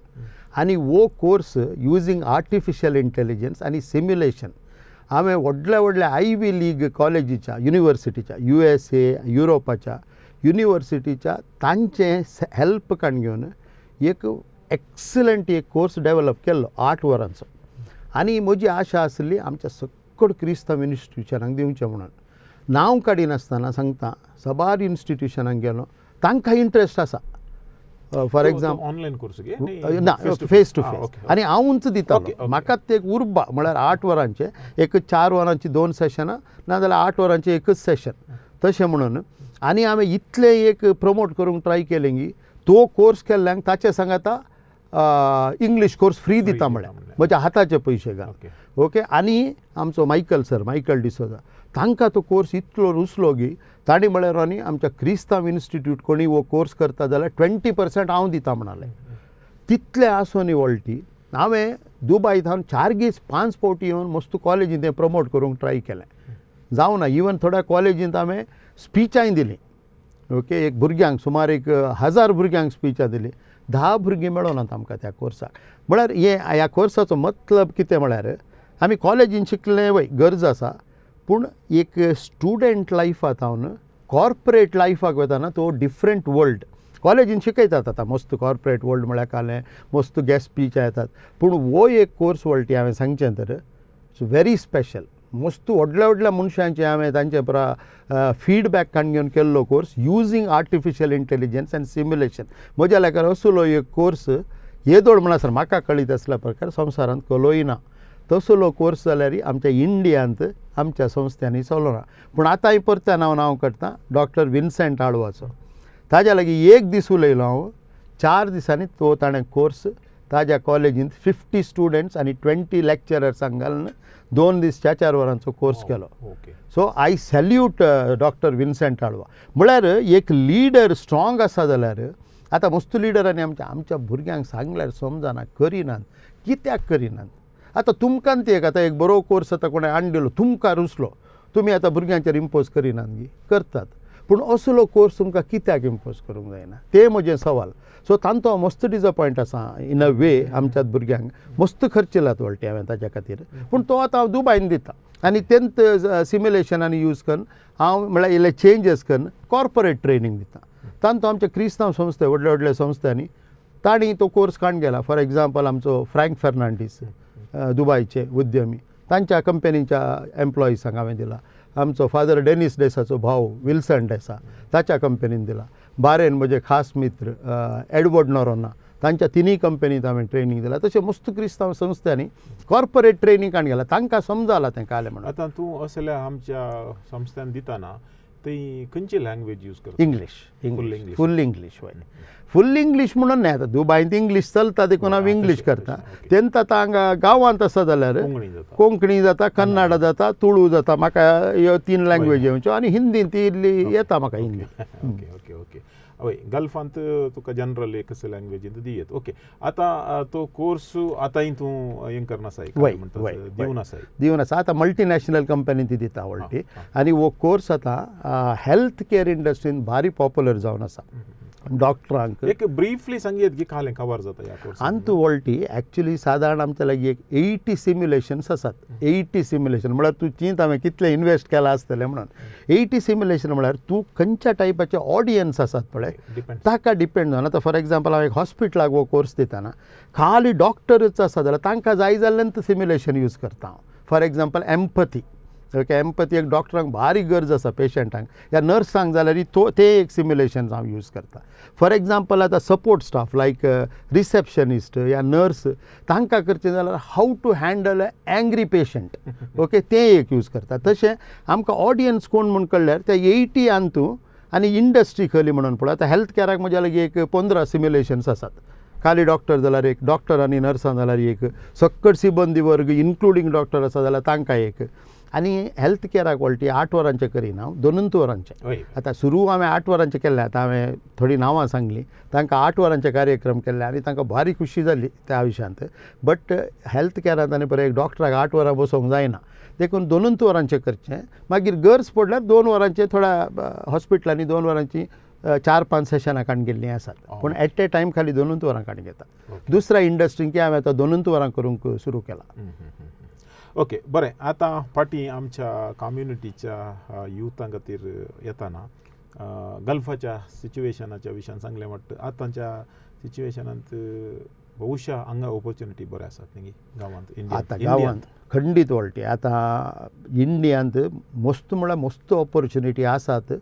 D: आनी हो कोर्स युजींग आर्टिफिशियल इंटेलिजन्स आनी सिम्युलेशन हांवें व्हडल्या व्हडल्या आयवी लीग कॉलेजीच्या, युनिवर्सिटीच्या, USA, युरोपाच्या युनिवर्सिटीच्या तांचें हेल्प काडून घेवन एक एक्सलंट एक कोर्स डेवलप केल्लो 8 वरांचो. आनी म्हजी आशा आसली आमच्या सक्कड क्रिस्तांव इन्स्टिट्युशनांक दिवचें म्हणून. नांव काडिनासतना सांगता, साबार इन्स्टिट्युशनांक गेलो, तांकां इंट्रस्ट आसा. फॉर एग्जाम्पल
C: ऑनलायन कोर्स
D: ना, फेस टू फेस. आनी हांवूच दितालो, म्हाका ते एक उर्बा म्हळ्यार 8 वरांचें एक 4 वरांची 2 सेशनां, नाजाल्यार 8 वरांचें एकच सेशन तशें म्हणून. आनी हांवें इतलें एक प्रमोट करूंक ट्राय केलें की तो कोर्स केल्ल्यांक ताचे सांगाता इंग्लीश कोर्स फ्री दिता, म्हळ्यार म्हज्या हाताचे पयशे घाल. ओके, आनी आमचो मायकल सर, मायकल डिसोजा, तांकां तो कोर्स इतलो रुचलो की तांणी म्हळ्यार आनी आमच्या क्रिस्तांव इन्स्टिट्यूट कोणी हो कोर्स करता जाल्यार 20% हांव दिता म्हणालें. तितलें आसून वळटी हांवें दुबाय थावन 4-5 फावटी येवन मस्त कॉलेजींत तें प्रमोट करूंक ट्राय केलें, जावना. इवन थोड्या कॉलेजींत हांवें स्पिचांय दिलीं. ओके, एक भुरग्यांक सुमार 1000 भुरग्यांक स्पिचां दिली, 10 भुरगीं मेळोनात आमकां त्या कोर्साक. म्हळ्यार हे ह्या कोर्साचो मतलब कितें म्हळ्यार आमी कॉलेजीन शिकले वय गरज आसा, पूण एक स्टुडंट लायफा थावन कॉर्पोरेट लायफाक वतना तो डिफरंट वर्ल्ड. कॉलेजीन शिकयतात आतां मस्त कॉर्पोरेट वर्ल्ड म्हळ्यार कालें, मस्त गेस्ट स्पीच येतात, पूण हो एक कोर्स वळटी हांवें सांगचें तर it's very special. मस्त व्हडल्या व्हडल्या मनशांचे हांवें तांचे पुरा फिडबॅक काडून घेवन केल्लो course using artificial intelligence and simulation. म्हज्या लेखार असलो एक कोर्स येदोळ म्हणसर म्हाका कळीत आसल्या प्रकार संवसारांत कलोय ना तसलो कोर्स जाल्यार आमच्या इंडियांत आमच्या संस्थ्यांनी चलोना. पूण आतांय परत्यान हांव नांव काडटा डॉक्टर विन्सेंट आळवाचो. ताज्या लागीं एक दीस उलयलो हांव, 4 दिसांनी तो ताणें कोर्स ताज्या कॉलेजींत 50 स्टुडंट्स आनी 20 लॅक्चरर्सांक घालून 2 दीस 4-4 वरांचो कोर्स केलो. So I salute doctor Vincent Alva. म्हळ्यार एक लिडर स्ट्रॉंग आसा जाल्यार आतां मस्त लिडरांनी आमच्या आमच्या भुरग्यांक सांगल्यार समजना, करिनात. कित्याक करिनात? आतां तुमकां ती एक आतां एक बरो कोर्स आतां कोणें हाडून दिलो, तुमकां रुचलो, तुमी आतां भुरग्यांचेर इम्पोज करिनात गी? करतात. पूण असलो कोर्स तुमकां कित्याक इम्पोज करूंक जायना तें म्हजें सवाल. सो तांचो हांव मस्त डिसअपॉयंट आसा इन अ वे. आमच्याच भुरग्यांक मस्त खर्चिलात वळटी हांवें ताच्या खातीर. पूण तो आतां हांव दुबायन दिता आनी तेंत सिम्युलेशनांनी यूज करून हांव म्हळ्यार इल्ले चेंजीस करून कॉर्पोरेट ट्रेनींग दिता. तांचो आमच्या क्रिस्तांव संस्थे व्हडल्या व्हडल्या संस्थांनी तांणी तो कोर्स काडून गेला. फॉर एग्जाम्पल आमचो फ्रँक फेर्नांडीस दुबायचे उद्यमी, तांच्या कंपनीच्या एम्प्लॉइजांक हांवें दिला. आमचो फादर डेनीस डेसाचो भाव विल्सन डेसा ताच्या कंपनीन दिला. बारेन म्हजे खास मित्र एडवर्ड नोरोना तांच्या तिनूय कंपनीत हांवें ट्रेनींग दिला. तशें मस्त क्रिस्तांव संस्थांनी कॉर्पोरेट ट्रेनींग काडून गेला, तांकां समजालां तें कालें म्हणून.
C: आतां तूं असल्या आमच्या संस्थान दितना ती खंयची लँग्वेज यूज करता?
D: इंग्लीश, फूल इंग्लीश. वय, फूल इंग्लीश म्हणून न्हय, आतां दुबायंत इंग्लीश चलता देखून हांव इंग्लीश करता. तेन्ना आतां हांगा गांवांत आसा जाल्यार कोंकणी जाता, कन्नड जाता, तुळू जाता, म्हाका ह्यो 3 लँग्वेज येवच्यो आनी हिंदीन ती इल्ली येता म्हाका हिंदी.
C: Okay okay okay. हय, गल्फांत तुका जनरल एकच लँग्वेजींत दियेत. ओके, आतां तो कोर्स आतांय तूं हें करना आसाय, दिवन आसाय?
D: दिवन आसा. आतां मल्टीनॅशनल कंपनी ती दिता वळटी आनी हो कोर्स आतां हेल्थ केअर इंडस्ट्रीन भारी पॉप्युलर जावन आसा डॉक्टरांक.
C: एक ब्रीफली सांगयत की कालें खबर जाता ह्या कोर्स
D: अंतू वळटी. एक्चुअली सादारण आमच्या लागीं एक 80 सिम्युलेशन्स आसात. 80 सिम्युलेशन म्हळ्यार तूं चिंत हांवें कितलें इन्वेस्ट केलां आसतलें म्हणून. 80 सिम्युलेशन म्हळ्यार तूं खंयच्या टायपाचे ऑडियन्स आसात पळय ताका डिपेंड जावन. आतां फॉर एग्जाम्पल हांव एक हॉस्पिटलाक हो कोर्स दितना खाली डॉक्टरच आसा जाल्यार तांकां जाय जाल्ल्यान सिम्युलेशन यूज करता हांव. For example empathy. Okay, empathy एक डॉक्टरांक भारी गरज आसा पेशंटांक या नर्सांक जाल्यार तो ते एक सिम्युलेशन हांव यूज करता. फॉर एग्जाम्पल आतां सपोर्ट स्टाफ लायक रिसेप्शनिस्ट या नर्स तांकां करचें जाल्यार how to handle a angry patient, okay, तें एक यूज करता. तशें आमकां ऑडियन्स कोण म्हूण कळ्ळ्यार त्या 80 आन तूं आनी इंडस्ट्री खली म्हणून पळय. आतां हेल्थ कॅराक म्हज्या लागीं एक 15 सिम्युलेशन्स आसात. खाली डॉक्टर जाल्यार एक, डॉक्टर आनी नर्सां जाल्यार एक, सक्कड सिबंदी वर्ग इन्क्लुडींग डॉक्टर आसा जाल्यार तांकां एक. आनी हेल्थ केअराक वळटी 8 वरांचें करिना हांव, 2 वरांचें. आतां सुरू हांवें 8 वरांचें केल्लें. आतां हांवें थोडीं नांवां सांगलीं, तांकां 8 वरांचे कार्यक्रम केल्ले आनी तांकां भारी खुशी जाली त्या विशयांत. बट हेल्थ केअरांत आनी बरें एक डॉक्टराक 8 वरां बसोवंक जायना, देखून 2 वरांचें करचें. मागीर गरज पडल्यार 2 वरांचें थोड्या हॉस्पिटलांनी 2 वरांची 4-5 सेशनां काडून गेल्लीं आसात. पूण एट ए टायम खाली 2 वरां काडून घेता. दुसऱ्या इंडस्ट्रींक हांवें आतां 2 वरां करूंक सुरू केलां.
C: ओके, बरें. आतां फाटीं आमच्या कम्युनिटीच्या युथां खातीर येताना गल्फाच्या सिच्युएशनाच्या विशयान सांगलें म्हणटा, आतांच्या सिच्युएशनांत बहुशा हांगा ऑपॉर्च्युनिटी बऱ्यो आसात न्ही गांवांत?
D: आतां गांवांत खंडीत वळटी. आतां इंडियांत मस्त म्हळ्यार मस्त ऑपॉर्च्युनिटी आसात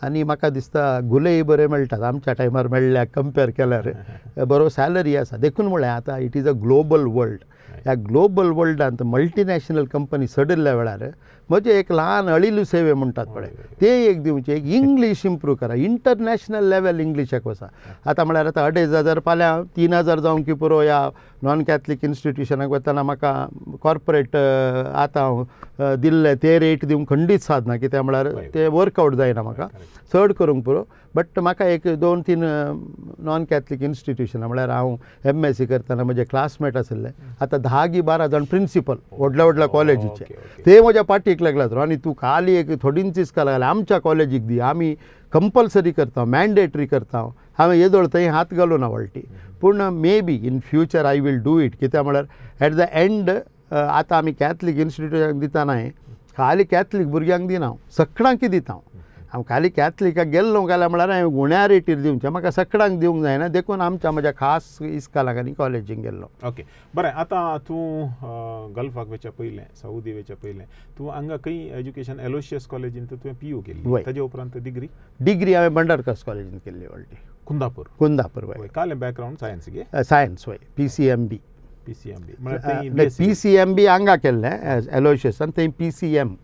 D: आनी म्हाका दिसता गुलेय बरे मेळटात आमच्या टायमार मेळ्ळ्या कंपेर केल्यार बरो सॅलरी आसा. देखून म्हळ्यार आतां it is a global world. ह्या ग्लोबल वर्ल्डांत मल्टीनॅशनल कंपनी सडिल्ल्या वेळार म्हजें एक ल्हान अळिलू सेवे म्हणटात पळय तें एक दिवचें. एक इंग्लीश इम्प्रूव करा, इंटरनॅशनल लेवल इंग्लिशाक वसा. आतां म्हळ्यार आतां 2500 फाल्यां 3000 जावंक पुरो. ह्या नॉन कॅथलीक इन्स्टिट्युशनाक वतना म्हाका कॉर्पोरेट आतां हांव दिल्ले ते रेट दिवंक खंडीत सादना, कित्याक म्हळ्यार ते वर्कआवट जायना म्हाका चड करूंक पुरो. बट म्हाका एक 2-3 नॉन कॅथलीक इन्स्टिट्युशनां म्हळ्यार हांव MSc करतना म्हजे क्लासमेट आशिल्ले, आतां 10-12 जाण प्रिंसिपल व्हडल्या व्हडल्या कॉलेजीचे ते म्हज्या पाठीक लागलात. आनी तूं खाली एक थोडींच इस्काल लागल्या आमच्या कॉलेजीक दी, आमी कंपल्सरी करता, मॅन्डेटरी करता. हांवें येदोळ थंय हात घालूं ना वळटी. पूण maybe in future I will do it. कित्याक म्हळ्यार एट the and आतां आमी कॅथलीक इन्स्टिट्युशनाक दितना खाली कॅथलीक भुरग्यांक दिना हांव, सगळ्यांक दिता हांव. हांव खाली कॅथलिकाक गेल्लो घाल्यार म्हळ्यार हांवें गुण्या रेटीर दिवचें, म्हाका सगळ्यांक दिवंक जायना, देखून आमच्या म्हज्या खास इस्कालाक आनी कॉलेजीक गेल्लो.
C: ओके, बरें. आतां तूं गल्फाक वचच्या पयलें, सौदी वचच्या पयलें, तूं हांगा खंय एज्युकेशन एलोशियस कॉलेजींत तुवें PU केल्ली, ताजे उपरांत डिग्री?
D: डिग्री हांवें भंडारकर्स कॉलेजींत केल्ली वळटी.
C: कुंदापूर
D: कुंदापूर वय.
C: काले बॅकग्रावंड सायन्स गे?
D: सायन्स वय, PCMB.
C: PCMB
D: PCMB हांगा केल्लें एलोशियसान, थंय PCM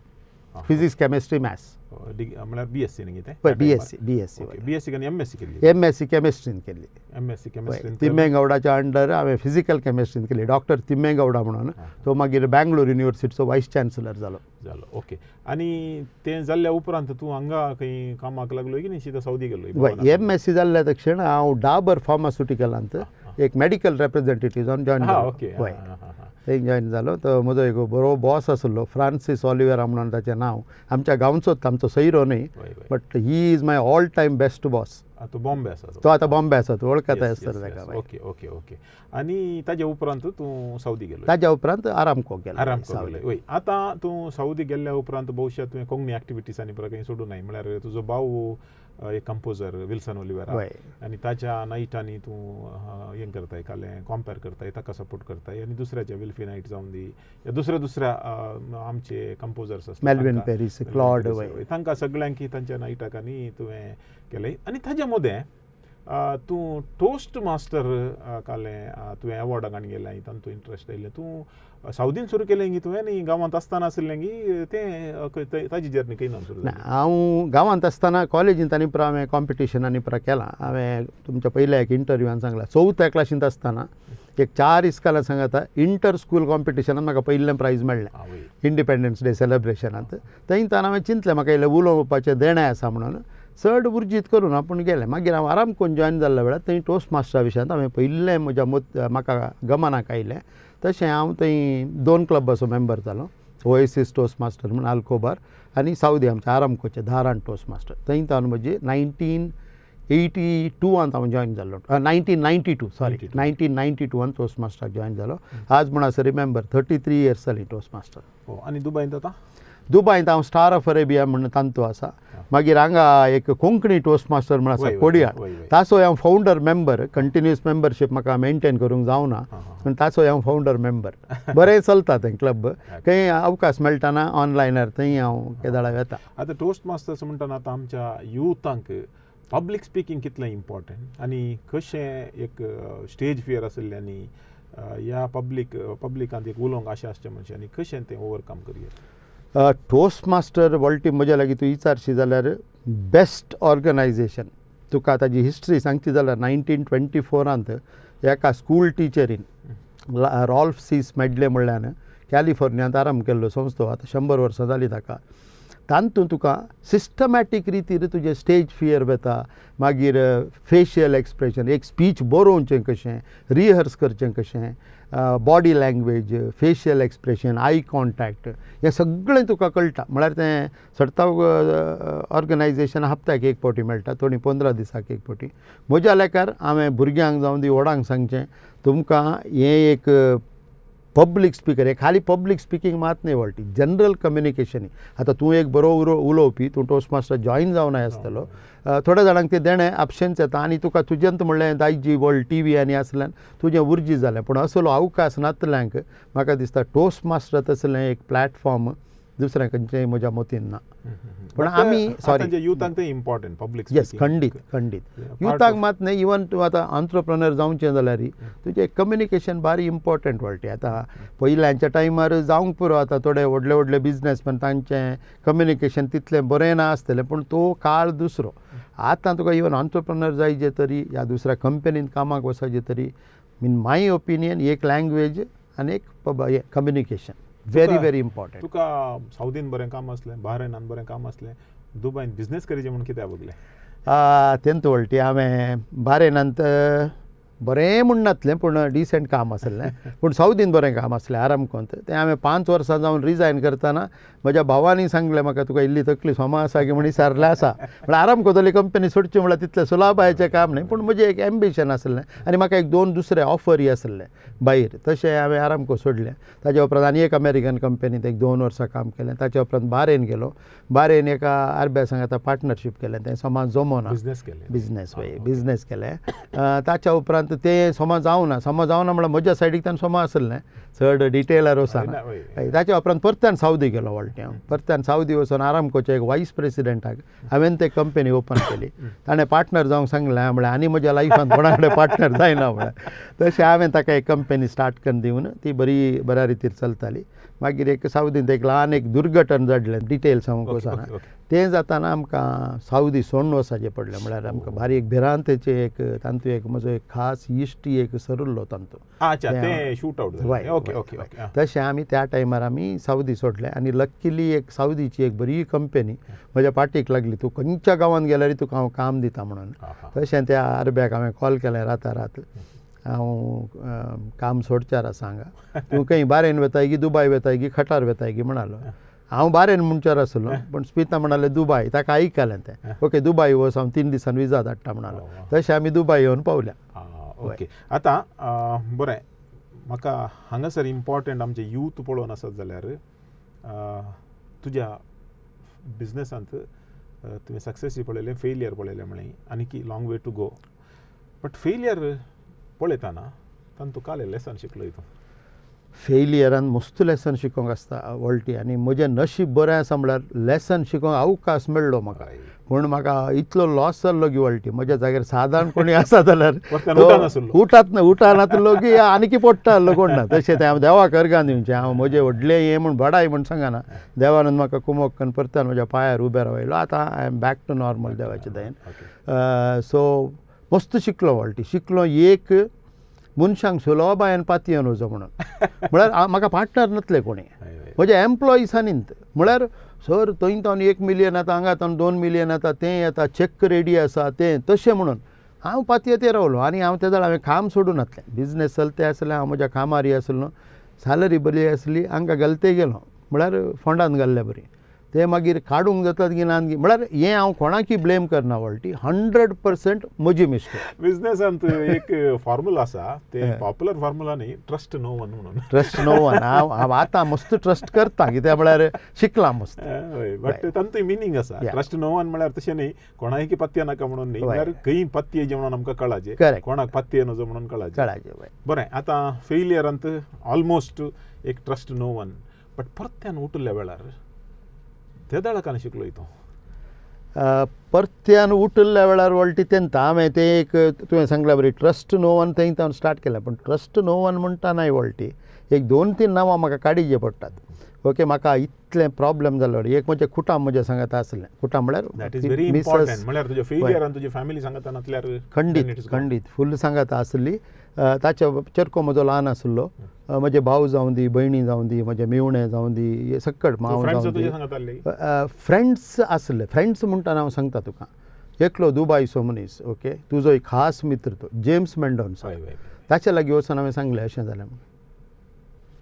D: physics chemistry maths
C: म्हळ्यार BSc न्ही तें?
D: पळय BSc BSc
C: BSc आनी MSc केल्ली?
D: MSc केमिस्ट्रीन केल्ली.
C: MSc केमिस्ट्रीन
D: तिम्मेगौडाच्या अंडर हांवें फिजिकल केमिस्ट्रीन केली. डॉक्टर तिम्मेगौडा म्हणून, तो मागीर बँगलोर युनिवर्सिटीचो वायस चान्सलर जालो.
C: जालो ओके. आनी तें जाल्ल्या उपरांत तूं हांगा खंय कामाक लागलो की न्ही सीधा सौदी गेलो?
D: वय, MSc जाल्ल्या तक्षण हांव डाबर फार्मास्युटिकलांत एक मेडिकल रिप्रेझेंटेटिव्ह जावन जॉयन जालो. वय, थंय जॉयन जालो. तो म्हजो एक बरो बॉस आसलो, फ्रांसीस ऑलिवेरा म्हणून ताचें नांव. आमच्या गांवचोच, आमचो सैरो न्ही, but he is my all time best boss.
C: तो बॉम्बे आसा?
D: तो आतां बॉम्बे आसा, तूं वळखता आसतलो ताका.
C: Okay okay okay. आनी ताज्या उपरांत तूं सौदी गेलो?
D: ताज्या उपरांत आरामको गेलो.
C: आरामको गेलो. वय, आतां तूं सौदी गेल्ल्या उपरांत बहुशा तुवें कोंकणी एक्टिविटीज आनी परत खंय सोडूं नाय, म्हळ्यार तुजो भाव एक कंपोजर विल्सन ओलिवेरा आनी ताच्या नायटांनी तूं हें करताय, कालें कॉम्पेर करताय, ताका सपोर्ट करताय. आनी दुसऱ्याच्या विल्फी नायट जावन दी, दुसऱ्या दुसऱ्या आमचे कंपोजर्स आसता,
D: मेल्विन पेरीस, क्लॉड,
C: तांकां सगळ्यांकी तांच्या नायटाक आनी तुवें केलें. आनी ताज्या मदें तूं टोस्ट मास्टर कालें तुवें एवॉर्डाक आनी गेलें, तातूंत इंट्रस्ट आयलें. तूं सावदीन सुरू केलें गी तुवें न्ही गांवांत आसतना आशिल्लें गी तें ताजी जर्नी खंय सुरू जाली?
D: हांव गांवांत आसतना कॉलेजींत आनी पुरा हांवें कॉम्पिटिशन आनी पुरा केलां. हांवें तुमच्या पयल्या एक इंटरव्यूआन सांगलां, चवथ्या क्लासींत आसतना एक 4 इस्कालां सांगता इंटर स्कूल कॉम्पिटिशनान म्हाका पयलें प्रायज मेळ्ळें इंडिपेंडन्स डे सेलेब्रेशनांत. थंय तान हांवें चिंतलें म्हाका इल्लें उलोवपाचें देणें आसा म्हणून, चड उर्जीत करून आपूण गेलें. मागीर हांव आरामकोन जॉयन जाल्ल्या वेळार थंय टोस्ट मास्टरा विशयांत हांवें पयलें म्हज्या म्हाका गमनाक आयलें. तशें हांव थंय 2 क्लबाचो मेंबर जालो, ओएसीस टोस्ट मास्टर म्हूण आल्कोबार आनी सावदी आमच्या आरामकोचे धारान टोस्ट मास्टर. थंय तावन म्हजी 1982 हांव जॉयन जाल्लो, 1992 सॉरी 1992 टोस्ट मास्टराक जॉयन जालो. आज म्हण आसा रिमेंबर 33 इयर्स जाली टोस्ट मास्टर.
C: आनी दुबयंत आतां?
D: दुबयंत हांव स्टार ऑफ अरेबिया म्हूण तांतू आसा. मागीर हांगा एक कोंकणी टोस्ट मास्टर म्हूण आसा कोडियाळ, ताचो हांव फावंडर मेंबर. कंटिन्युअस मेंबरशीप म्हाका मेनटेन करूंक जावना, पूण ताचो हांव फावंडर मेंबर. बरें चलता तें क्लब, खंय अवकाश मेळटाना ऑनलायनार थंय हांव केदाळा वेता.
C: आतां टोस्ट मास्टर्स म्हणटना आतां आमच्या युथांक पब्लीक स्पिकींग कितलें इम्पॉर्टंट आनी कशें एक स्टेज फियर आशिल्लें आनी ह्या पब्लिकांत एक उलोवंक आशा आसच्या मनशांनी कशें तें ओवरकम करूं?
D: टोस्ट मास्टर वॉल्टी म्हज्या लागीं तूं विचारशी जाल्यार बेस्ट ऑर्गनायजेशन. तुका ताजी हिस्ट्री सांगची जाल्यार 1924 एका स्कूल टिचरीन रॉल्फ सी स्मेडले म्हणल्यान कॅलिफोर्नियांत आरंभ केल्लो संस्थो, आतां 100 वर्सां जालीं ताका. तातूंत तुका सिस्टमॅटीक रितीर तुजें स्टेज फियर वता, मागीर फेशियल एक्सप्रेशन, एक स्पीच बरोवचें कशें, रिहर्स करचें कशें, body language, facial expression, eye contact, हें सगळें तुका कळटा. म्हळ्यार तें सर्ताव ऑर्गनायजेशन हप्त्याक एक फावटी मेळटा, थोडीं 15 दिसाक एक फावटी. म्हज्या लेखार हांवें भुरग्यांक जावं दी व्हडांक सांगचें, तुमकां हें एक पब्लीक स्पिकर, हे खाली पब्लीक स्पिकींग मात न्ही वळटी, जनरल कम्युनिकेशन. आतां तूं एक बरो उलोवपी, तूं टोस्ट मास्टर जॉयन जावन आसतलो, थोड्या जाणांक तें देणें आपशेंच येता आनी तुका तुजेंत म्हणलें दायजी वर्ल्ड टी व्ही आनी आसल्यान तुजें उर्जी जालें. पूण असलो अवकाश नातल्यांक म्हाका दिसता टोस्ट मास्टर तसलें एक प्लॅटफॉर्म दुसरें खंयचें म्हज्या मतीन ना. पूण आमी सॉरी
C: युथांक तें इम्पॉर्टंट पब्लीक.
D: येस, खंडीत खंडीत युथाक मात न्ही, इवन तूं आतां आंत्रप्रनर जावचें जाल्यार तुजें कम्युनिकेशन भारी इम्पॉर्टंट वळटी. आतां पयल्यांच्या टायमार जावंक पुरो, आतां थोडे व्हडले व्हडले बिजनेसमॅन तांचें कम्युनिकेशन तितलें बरें ना आसतलें, पूण तो काळ दुसरो. आतां तुका इवन आंत्रप्रनर जायचे तरी ह्या दुसऱ्या कंपनीन कामाक वचपाचें तरी इन my opinion एक लँग्वेज आनी एक कम्युनिकेशन व्हेरी व्हेरी इम्पॉर्टंट.
C: तुका सावदीन बरें काम आसलें, बाहरेनान बरें काम आसलें, दुबयन बिजनेस करीचे म्हूण कित्याक बगलें?
D: तेंत वळटी हांवें बाहरेनांत बरें म्हूण नासलें, पूण डिसंट काम आसलें, पूण सावदीन बरें काम आसलें आरामकोंत. तें हांवें 5 वर्सां जावन रिजायन करतना म्हज्या भावांनी सांगलें म्हाका, तुका इल्ली तकली सोमा आसा की म्हण विचारलें आसा. म्हळ्यार आरामकोंतली कंपनी सोडची म्हळ्यार तितलें सुलाभायेचें काम न्ही, पूण म्हजें एक एम्बिशन आसलें आनी म्हाका एक 2 दुसरे ऑफरी आसले भायर, तशें हांवें आरामको सोडलें. ताज्या उपरांत आनी एक अमेरिकन कंपनींत एक 2 वर्सां काम केलें. ताच्या उपरांत बारेन गेलो, बारेन एका आरब्या सांगाता पार्टनरशीप केलें, तें समाज जमोना,
C: बिजनेस केलें,
D: बिजनेस वय बिजनेस केलें. ताच्या उपरांत उपरांत तें समा जावना समा जावना म्हळ्यार म्हज्या सायडीक ताणें समा आसलें चड डिटेलार वचना. ताच्या उपरांत परत्यान सावदी गेलो वळटी हांव परत्यान सावदी वचून आरामकोचे एक वायस प्रेसिडेंटाक हांवें ते कंपनी ओपन केली. ताणें पार्टनर जावंक सांगलें म्हळ्यार आनी म्हज्या लायफान कोणा कडेन पार्टनर जायना म्हळ्यार तशें हांवें ताका एक कंपनी स्टार्ट करून दिवन ती बरी बऱ्या रितीर चलताली. मागीर एक सावदींत एक ल्हान एक दुर्घटन जाडलें डिटेल्स हांव वचना तें जाताना आमकां सावदी सोडून वचपाचें पडलें म्हळ्यार आमकां भारी एक भिरांतेचें एक तातूंत एक म्हजो एक खास इश्ट एक सरुल्लो तातूंत. तशें आमी त्या टायमार आमी सावदी सोडलें आनी लक्कीली एक सावदीची एक बरी कंपनी म्हज्या पार्टीक लागली तूं खंयच्या गांवांत गेल्यार तुका हांव काम दिता म्हणून. तशें त्या आरब्याक हांवें कॉल केलें रातारात हांव काम सोडच्यार आसा हांगा तूं खंय बारेन वेताय की दुबाय वेताय की खटार वेताय की म्हणालो. हांव बारेन म्हणच्यार आसलो पूण स्मिता म्हणालें दुबाय ताका आयकलें तें ओके दुबाय वच हांव 3 दिसान विजा धाडटा म्हणालो. तशें आमी दुबाय येवन पावल्या.
C: ओके आतां बरें म्हाका हांगासर इम्पॉर्टंट आमचे यूथ पळोवन आसत जाल्यार तुज्या बिजनसांत तुवें सक्सेस पळयलें फेलियर पळयलें म्हळें आनी की long way to go but failure पळयतना तातूंत काले लेसन शिकलो तूं?
D: फेलियरान मस्त लेसन शिकोंक आसता वळटी आनी म्हजें नशीब बरें आसा म्हळ्यार लेसन शिकोंक अवकाश मेळ्ळो म्हाका. पूण म्हाका इतलो लॉस जाल्लो की वळटी म्हज्या जाग्यार सादारण कोणी आसा जाल्यार उठात ना उठानातलो की आनीकी पडटा आसलो कोण ना. तशें तें हांव देवाक अर्गां दिवचें हांव म्हजें व्हडलें हें म्हूण बडाय म्हूण सांगना देवान म्हाका कुमोक करून परत्यान म्हज्या पांयार उबें रावयलो. आतां I am back to normal देवाचे दयेन. सो मस्त शिकलो वळटी शिकलो एक मनशांक सुलभायेन पातयेवन वचो म्हणून म्हळ्यार म्हाका पार्टनर नासले कोणी म्हजे एम्प्लॉइजांनी म्हळ्यार सर थंय तावन 1 मिलियन येता हांगा तावन 2 मिलियन येता तें येता चॅक रेडी आसा तें तशें म्हणून हांव पातयेते रावलो. आनी हांव ते जाल्यार हांवें काम सोडून नासलें बिजनेस चलते आसलें हांव म्हज्या कामारी आसलो सॅलरी बरी आसली हांगा घालते गेलो म्हळ्यार फोंडान घाल्ले बरी ते मागीर काडूंक जातात की ना म्हळ्यार हें हांव कोणाकी ब्लेम करना वळटी 100% म्हजी मिस्टेक.
C: बिजनेसांत एक फॉर्मुला आसा ते पॉप्युलर फॉर्मुला न्ही ट्रस्ट नो वन म्हणून.
D: ट्रस्ट नो वन हांव हांव आतां मस्त ट्रस्ट करता कित्याक म्हळ्यार शिकलां मस्त
C: बट तांतूय मिनींग आसा. ट्रस्ट नो वन म्हळ्यार तशें न्ही कोणाकी पत्य नाका म्हणून न्ही म्हळ्यार खंय पत्य जें म्हणून आमकां कळाचें कोणाक पत्य नजो म्हणून कळाचें. बरें आतां फेलियरांत ऑलमोस्ट एक ट्रस्ट नो वन बट परत्यान उठल्या वेळार तेदाळकान शिकलो तूं?
D: परत्यान उठल्या वेळार वळटी तेन्ना हांवें तें एक तुवें सांगल्या बरी ट्रस्ट नो वन थंय हांवें स्टार्ट केलें पूण ट्रस्ट नो वन म्हणटा नाय वळटी एक 2-3 नांवां म्हाका काडीचें पडटात. ओके म्हाका इतलें प्रॉब्लम जालो एक म्हजें कुटाम म्हजें सांगाता आसलें कुटाम म्हळ्यार खंडीत खंडीत फूल सांगाता आसली. ताच्या चरको म्हजो ल्हान आसलो म्हजे भाव जावं दी भयणी जावं दी म्हजे मेवणे जावं दी सक्कड माव जावं दी फ्रेंड्स आसले. फ्रेंड्स म्हणटाना हांव सांगता तुका एकलो दुबायचो मनीस ओके तुजो एक खास मित्र तो जेम्स मेंडोन्सा ताच्या लागीं वचून हांवें सांगलें अशें जालें म्हणून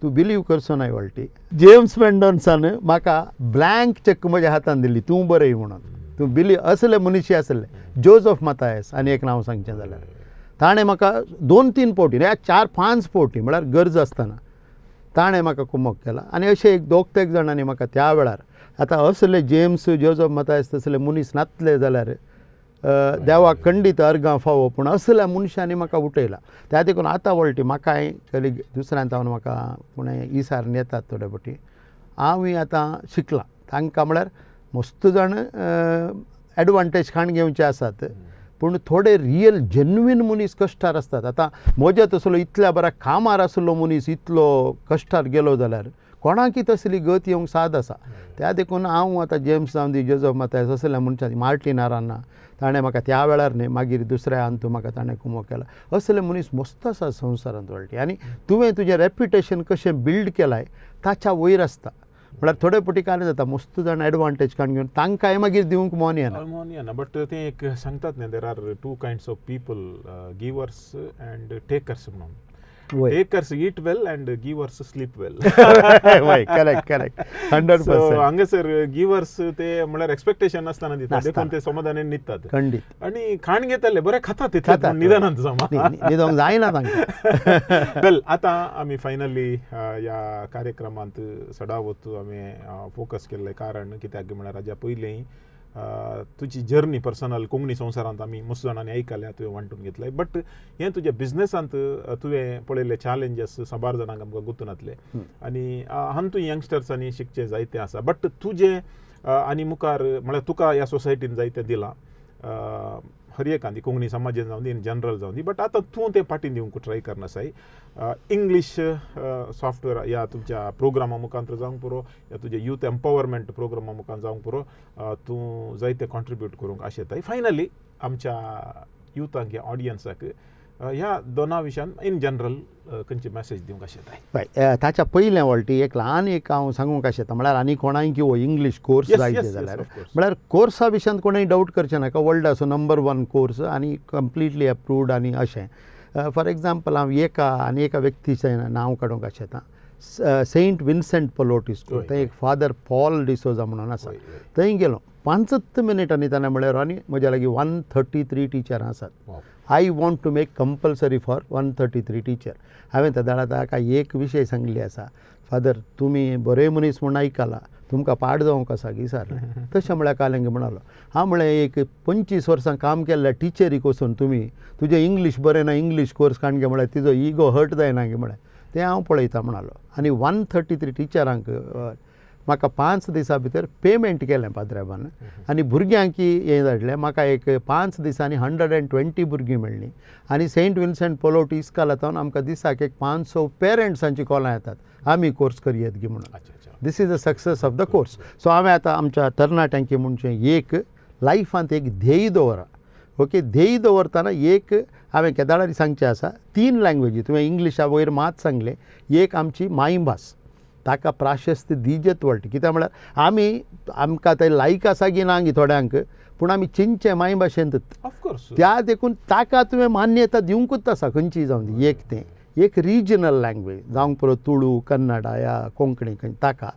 D: तूं बिलीव करचो नाय वळटी. जेम्स मेंडोन्सान म्हाका ब्लँक चॅक म्हज्या हातान दिली तूं बरय म्हणून तूं बिलीव असले मनीशी आसले. जोजफ मातायस आनी एक नांव सांगचें जाल्यार ताणें म्हाका 2-3 फावटी ह्या 4-5 फावटी म्हळ्यार गरज आसतना ताणें म्हाका कुमक केला. आनी अशें एक 2-3 जाणांनी म्हाका त्या वेळार आतां असले जेम्स जोजफ मातायस तसले मनीस नासले जाल्यार देवाक खंडीत अर्गां फावो पूण असल्या मनशांनी म्हाका उठयला. त्या देखून आतां वळटी म्हाकाय कली दुसऱ्यान तावन म्हाका कोणें इसार येतात थोडे फावटी हांवूय आतां शिकलां तांकां म्हळ्यार मस्त जाण एडवांटेज खाण घेवचे आसात पूण थोडे रियल जेन्युइन मनीस कश्टार आसतात. आतां म्हज्या तसलो इतल्या बऱ्या कामार आसलो मनीस इतलो कश्टार गेलो जाल्यार कोणाकी तसली गत येवंक साद आसा. त्या देखून हांव आतां जेम्स जावं दी जोजफ मातायस असल्या मनशां मार्टीन आराना ताणें म्हाका त्या वेळार न्ही मागीर दुसऱ्या अंतू म्हाका ताणें कुमो केला. असले मनीस मस्त आसा संवसारांत वळटी आनी तुवें तुजें रेप्युटेशन कशें बिल्ड केलाय ताच्या वयर आसता. म्हळ्यार थोडे फावटी कांय जाता मस्त जाण एडवांटेज काडून घेवन तांकांय मागीर दिवंक मोन येना.
C: मोन येना बट तें एक सांगतात न्ही there are 2 kinds of people givers and takers म्हणून. Takers eat well and givers sleep well.
D: Correct correct 100%.
C: So हांगासर गिवर्स ते म्हळ्यार एक्सपेक्टेशन नासतना दितात देखून ते समाधानान न्हिदतात
D: खंडीत
C: आनी खाण घेतले बरें खातात तितलें निदानांत समा
D: न्हिदोंक जायना तांकां.
C: वेल आतां आमी फायनली ह्या कार्यक्रमांत सदावत आमी फोकस केल्लें कारण कित्याक म्हळ्यार हाज्या पयलीं तुजी जर्नी पर्सनल कोंकणी संवसारांत आमी मस्त जाणांनी आयकल्या, तुवें वांटून घेतलें, बट हें तुज्या बिजनेसांत तुवें पळयल्ले चॅलेंजीस साबार जाणांक आमकां गुंतून जातले आनी हातूंत यंगस्टर्सांनी शिकचें जायतें आसा. बट तुजें आनी मुखार म्हळ्यार तुका ह्या सोसायटीन जायतें दिलां, हर एकांदी कोंकणी समाजान जावं दी, इन जनरल जावं दी, बट आतां तूं तें फाटीं दिवंक ट्राय करनासाय. इंग्लीश सॉफ्टवेअर ह्या तुमच्या प्रोग्रामा मुखार जावंक पुरो, या तुज्या यूथ एम्पावरमेंट प्रोग्रामा मुखार जावंक पुरो, तूं जायते कॉन्ट्रिब्यूट करूंक आशेताय. फायनली आमच्या युथांक ह्या ऑडियन्साक ह्या दोना विशयान इन जनरल खंयची मॅसेज दिवंक आशेताय?
D: हय, ताच्या पयलें वळटी एक ल्हान एक हांव सांगूंक आशेता, म्हळ्यार आनी कोणाय की हो इंग्लीश कोर्स जाय जाल्यार म्हळ्यार कोर्सा विशयांत कोणूय डावट करचें नाका. वर्ल्डाचो नंबर 1 कोर्स आनी कंप्लिटली अप्रूव्ड आनी अशें. फॉर एग्जाम्पल हांव एका आनी एका व्यक्तीचें नांव काडूंक आशेता, सेंट विन्सेंट पलोटी स्कूल, थंय एक फादर पॉल डिसोजा म्हणून आसा, थंय गेलो 5 मिनिटांनी ताणें म्हळ्यार आनी म्हज्या लागीं 133 टिचरां आसात. I want to make compulsory for 133 teacher. हांवें त्या दाडा ताका एक विशय सांगिल्ली आसा, फादर तुमी बरे मनीस म्हूण आयकला, तुमकां पाड जावंक आसा गी सारलें. तशें म्हळ्यार कालेंगे म्हणालो, हांव म्हळें एक 25 वर्सां काम केल्ल्या टिचरीक वचून तुमी तुजें इंग्लीश बरें ना, इंग्लीश कोर्स काडगे म्हळ्यार तिजो इगो हर्ट जायना गी म्हळ्यार तें हांव पळयता म्हणालो. आनी 133 टिचरांक म्हाका 5 दिसां भितर पेमेंट केलें पाद्रेबान आनी भुरग्यांकी हें धाडलें. म्हाका एक 5 दिसांनी 120 भुरगीं मेळ्ळीं आनी सेंट विन्सेंट पोलोट इस्कालांत आमकां दिसाक एक 500 पेरंट्सांची कॉलां येतात, आमी कोर्स करयेत गी म्हणून. This is a success of the course. So हांवें आतां आमच्या तरणाट्यांकी म्हणचें एक लायफांत एक ध्येय दवरा. ओके, ध्येय दवरतना एक हांवें केदाळारी सांगचें आसा, 3 लँग्वेजी तुवें इंग्लिशा वयर मात सांगलें, एक आमची मायभास ताका प्राशस्त्य दिजेत वळटा. कित्याक म्हळ्यार आमी आमकां ते लायक आसा की ना गी थोड्यांक, पूण आमी चिंतचें मायभाशेंत त्या देखून ताका तुवें मान्यता दिवंकूच आसा खंयची जावं दी. एक तें एक रिजनल लँग्वेज जावंक पुरो, तुळू, कन्नडा या कोंकणी खंय ताका.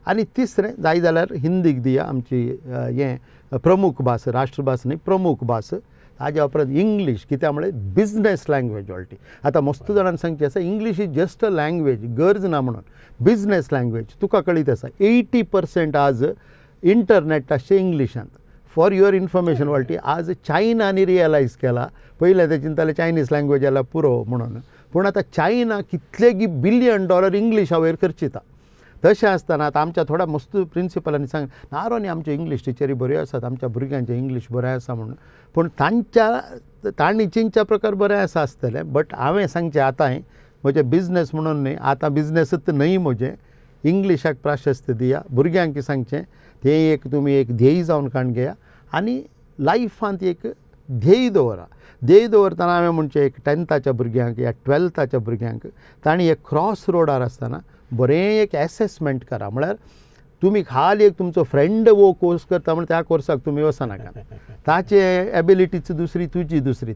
D: आनी तिसरें जाय जाल्यार हिंदीक दिया, आमची हें प्रमुख भास, राष्ट्रभास न्ही प्रमुख भास. ताज्या उपरांत इंग्लीश, कित्याक म्हळ्यार बिजनेस लँग्वेज वळटी. आतां मस्त जाणांनी सांगचें आसा English is just a language, गरज ना म्हणून. बिजनेस लँग्वेज तुका कळीत आसा 80% आज इंटरनेट आसचें इंग्लिशांत. फॉर your information वळटी आज चायनांनी रियलायज केला, पयलें ते चिंताले चायनीज लँग्वेज जाल्यार पुरो म्हणून, पूण आतां चायना कितलेगी $बिलियन इंग्लिशा वयर खर्चिता. तशें आसतना आतां आमच्या थोड्या मस्त प्रिंसिपलांनी सांग नारो न्ही आमच्यो इंग्लीश टिचरी बऱ्यो आसात, आमच्या भुरग्यांचें इंग्लीश बरें आसा म्हणून, पूण तांच्या तांणी चिंतच्या प्रकार बरें आसा आसतलें. बट हांवें सांगचें आतांय म्हजें बिजनेस म्हणून न्ही, आतां बिजनेसूच न्हय म्हजें, इंग्लिशाक प्राशस्त्य दिया, भुरग्यांक सांगचें तें एक तुमी एक ध्येय जावन काण घेया आनी लायफांत एक ध्येय दवरा. ध्येय दवरतना हांवें म्हणचें एक 10थाच्या भुरग्यांक या 12थाच्या भुरग्यांक तांणी एक क्रॉस रोडार आसतना बरें एक एसेसमेंट करा. म्हळ्यार तुमी खाली एक तुमचो फ्रेंड वो कोर्स करता म्हण त्या कोर्साक तुमी वचनाका, ताचे एबिलिटीच दुसरी तुजी दुसरी,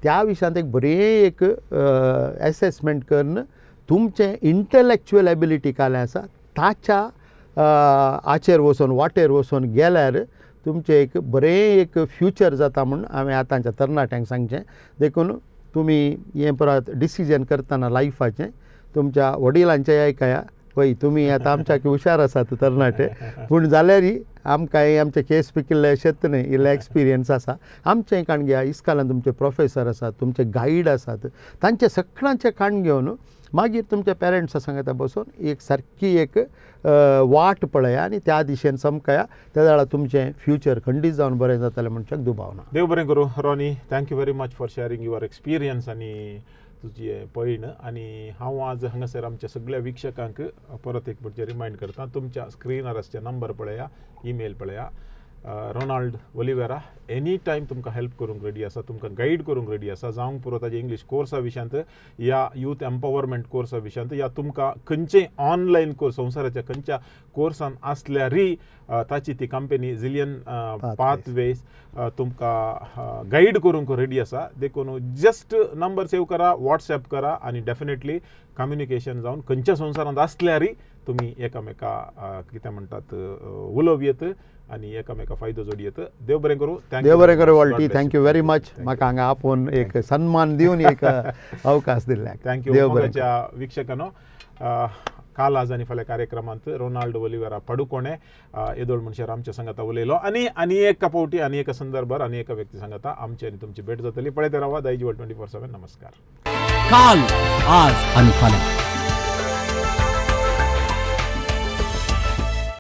D: त्या विशयांत एक बरें एक एसेसमेंट करून तुमचें इंटलेक्चुअल एबिलिटी कालें आसा ताच्या आचेर वचून वाटेर वचून गेल्यार तुमचें एक बरें एक फ्युचर जाता म्हूण हांवें आतांच्या तरणाट्यांक सांगचें. देखून तुमी हें परत डिसिजन करतना लायफाचें तुमच्या वडिलांचें आयकया, वय तुमी आतां आमच्या हुशार आसात तरणाटे, पूण जाल्यारय आमकां आमचे केस पिकिल्ले अशेंच न्हय, इल्ले एक्सपिरियन्स आसा आमचें काण घेया. इस्कालान तुमचे प्रोफेसर आसात, तुमचे गायड आसात, तांचे सगळ्यांचें काण घेवन मागीर तुमच्या पेरंट्सा सांगता बसून एक सारकी एक वाट पळया आनी त्या दिशेन चमकया, त्या वेळार तुमचें फ्युचर खंडीत जावन बरें जातलें म्हणच्याक दुबाव ना.
C: देव बरें करूं Ronnie, thank you very much for sharing your experience आनी तुजी पळयण. आनी हांव आज हांगासर आमच्या सगळ्या वीक्षकांक परत एक फावटी रिमायंड करता, तुमच्या स्क्रिनार आसचे नंबर पळया, ईमेल पळया. रोनाल्ड ओलिवेरा एनी टायम तुमकां हेल्प करूंक रेडी आसा, तुमकां गायड करूंक रेडी आसा, जावंक पुरो ताजे इंग्लीश कोर्सा विशयांत या यूथ एम्पावरमेंट कोर्सा विशयांत या तुमकां खंयचेय ऑनलायन कोर्स संवसाराच्या खंयच्या कोर्सान आसल्यारय ताची ती कंपनी झिलियन पाथवेज तुमकां गायड करूंक रेडी आसा. देखून जस्ट नंबर सेव करा, वॉट्सएप करा आनी डेफिनेटली कम्युनिकेशन जावन खंयच्या संवसारांत आसल्यारय तुमी एकामेका कितें म्हणटात उलोवप येत आनी एकामेका फायदो जोडयेत. देव बरें करूं.
D: देव बरें करूं वॉल्टी, thank you very much. म्हाका हांगा आपोवन एक सन्मान दिवन एक अवकाश दिल्ल्याक
C: thank you. मोगाच्या वीक्षकांनो, काल आज आनी फाल्यां कार्यक्रमांत रोनाल्ड ओलिवेरा पडुकोणे येदोळ मनशार आमच्या सांगाता उलयलो आनी आनी एका फावटी आनी एका संदर्भार आनी एका व्यक्ती सांगाता आमची आनी तुमची भेट जातली. पळयत रावा दायजिवर्ल्ड 24/7. नमस्कार.
B: काल, आज आनी फाल्यां.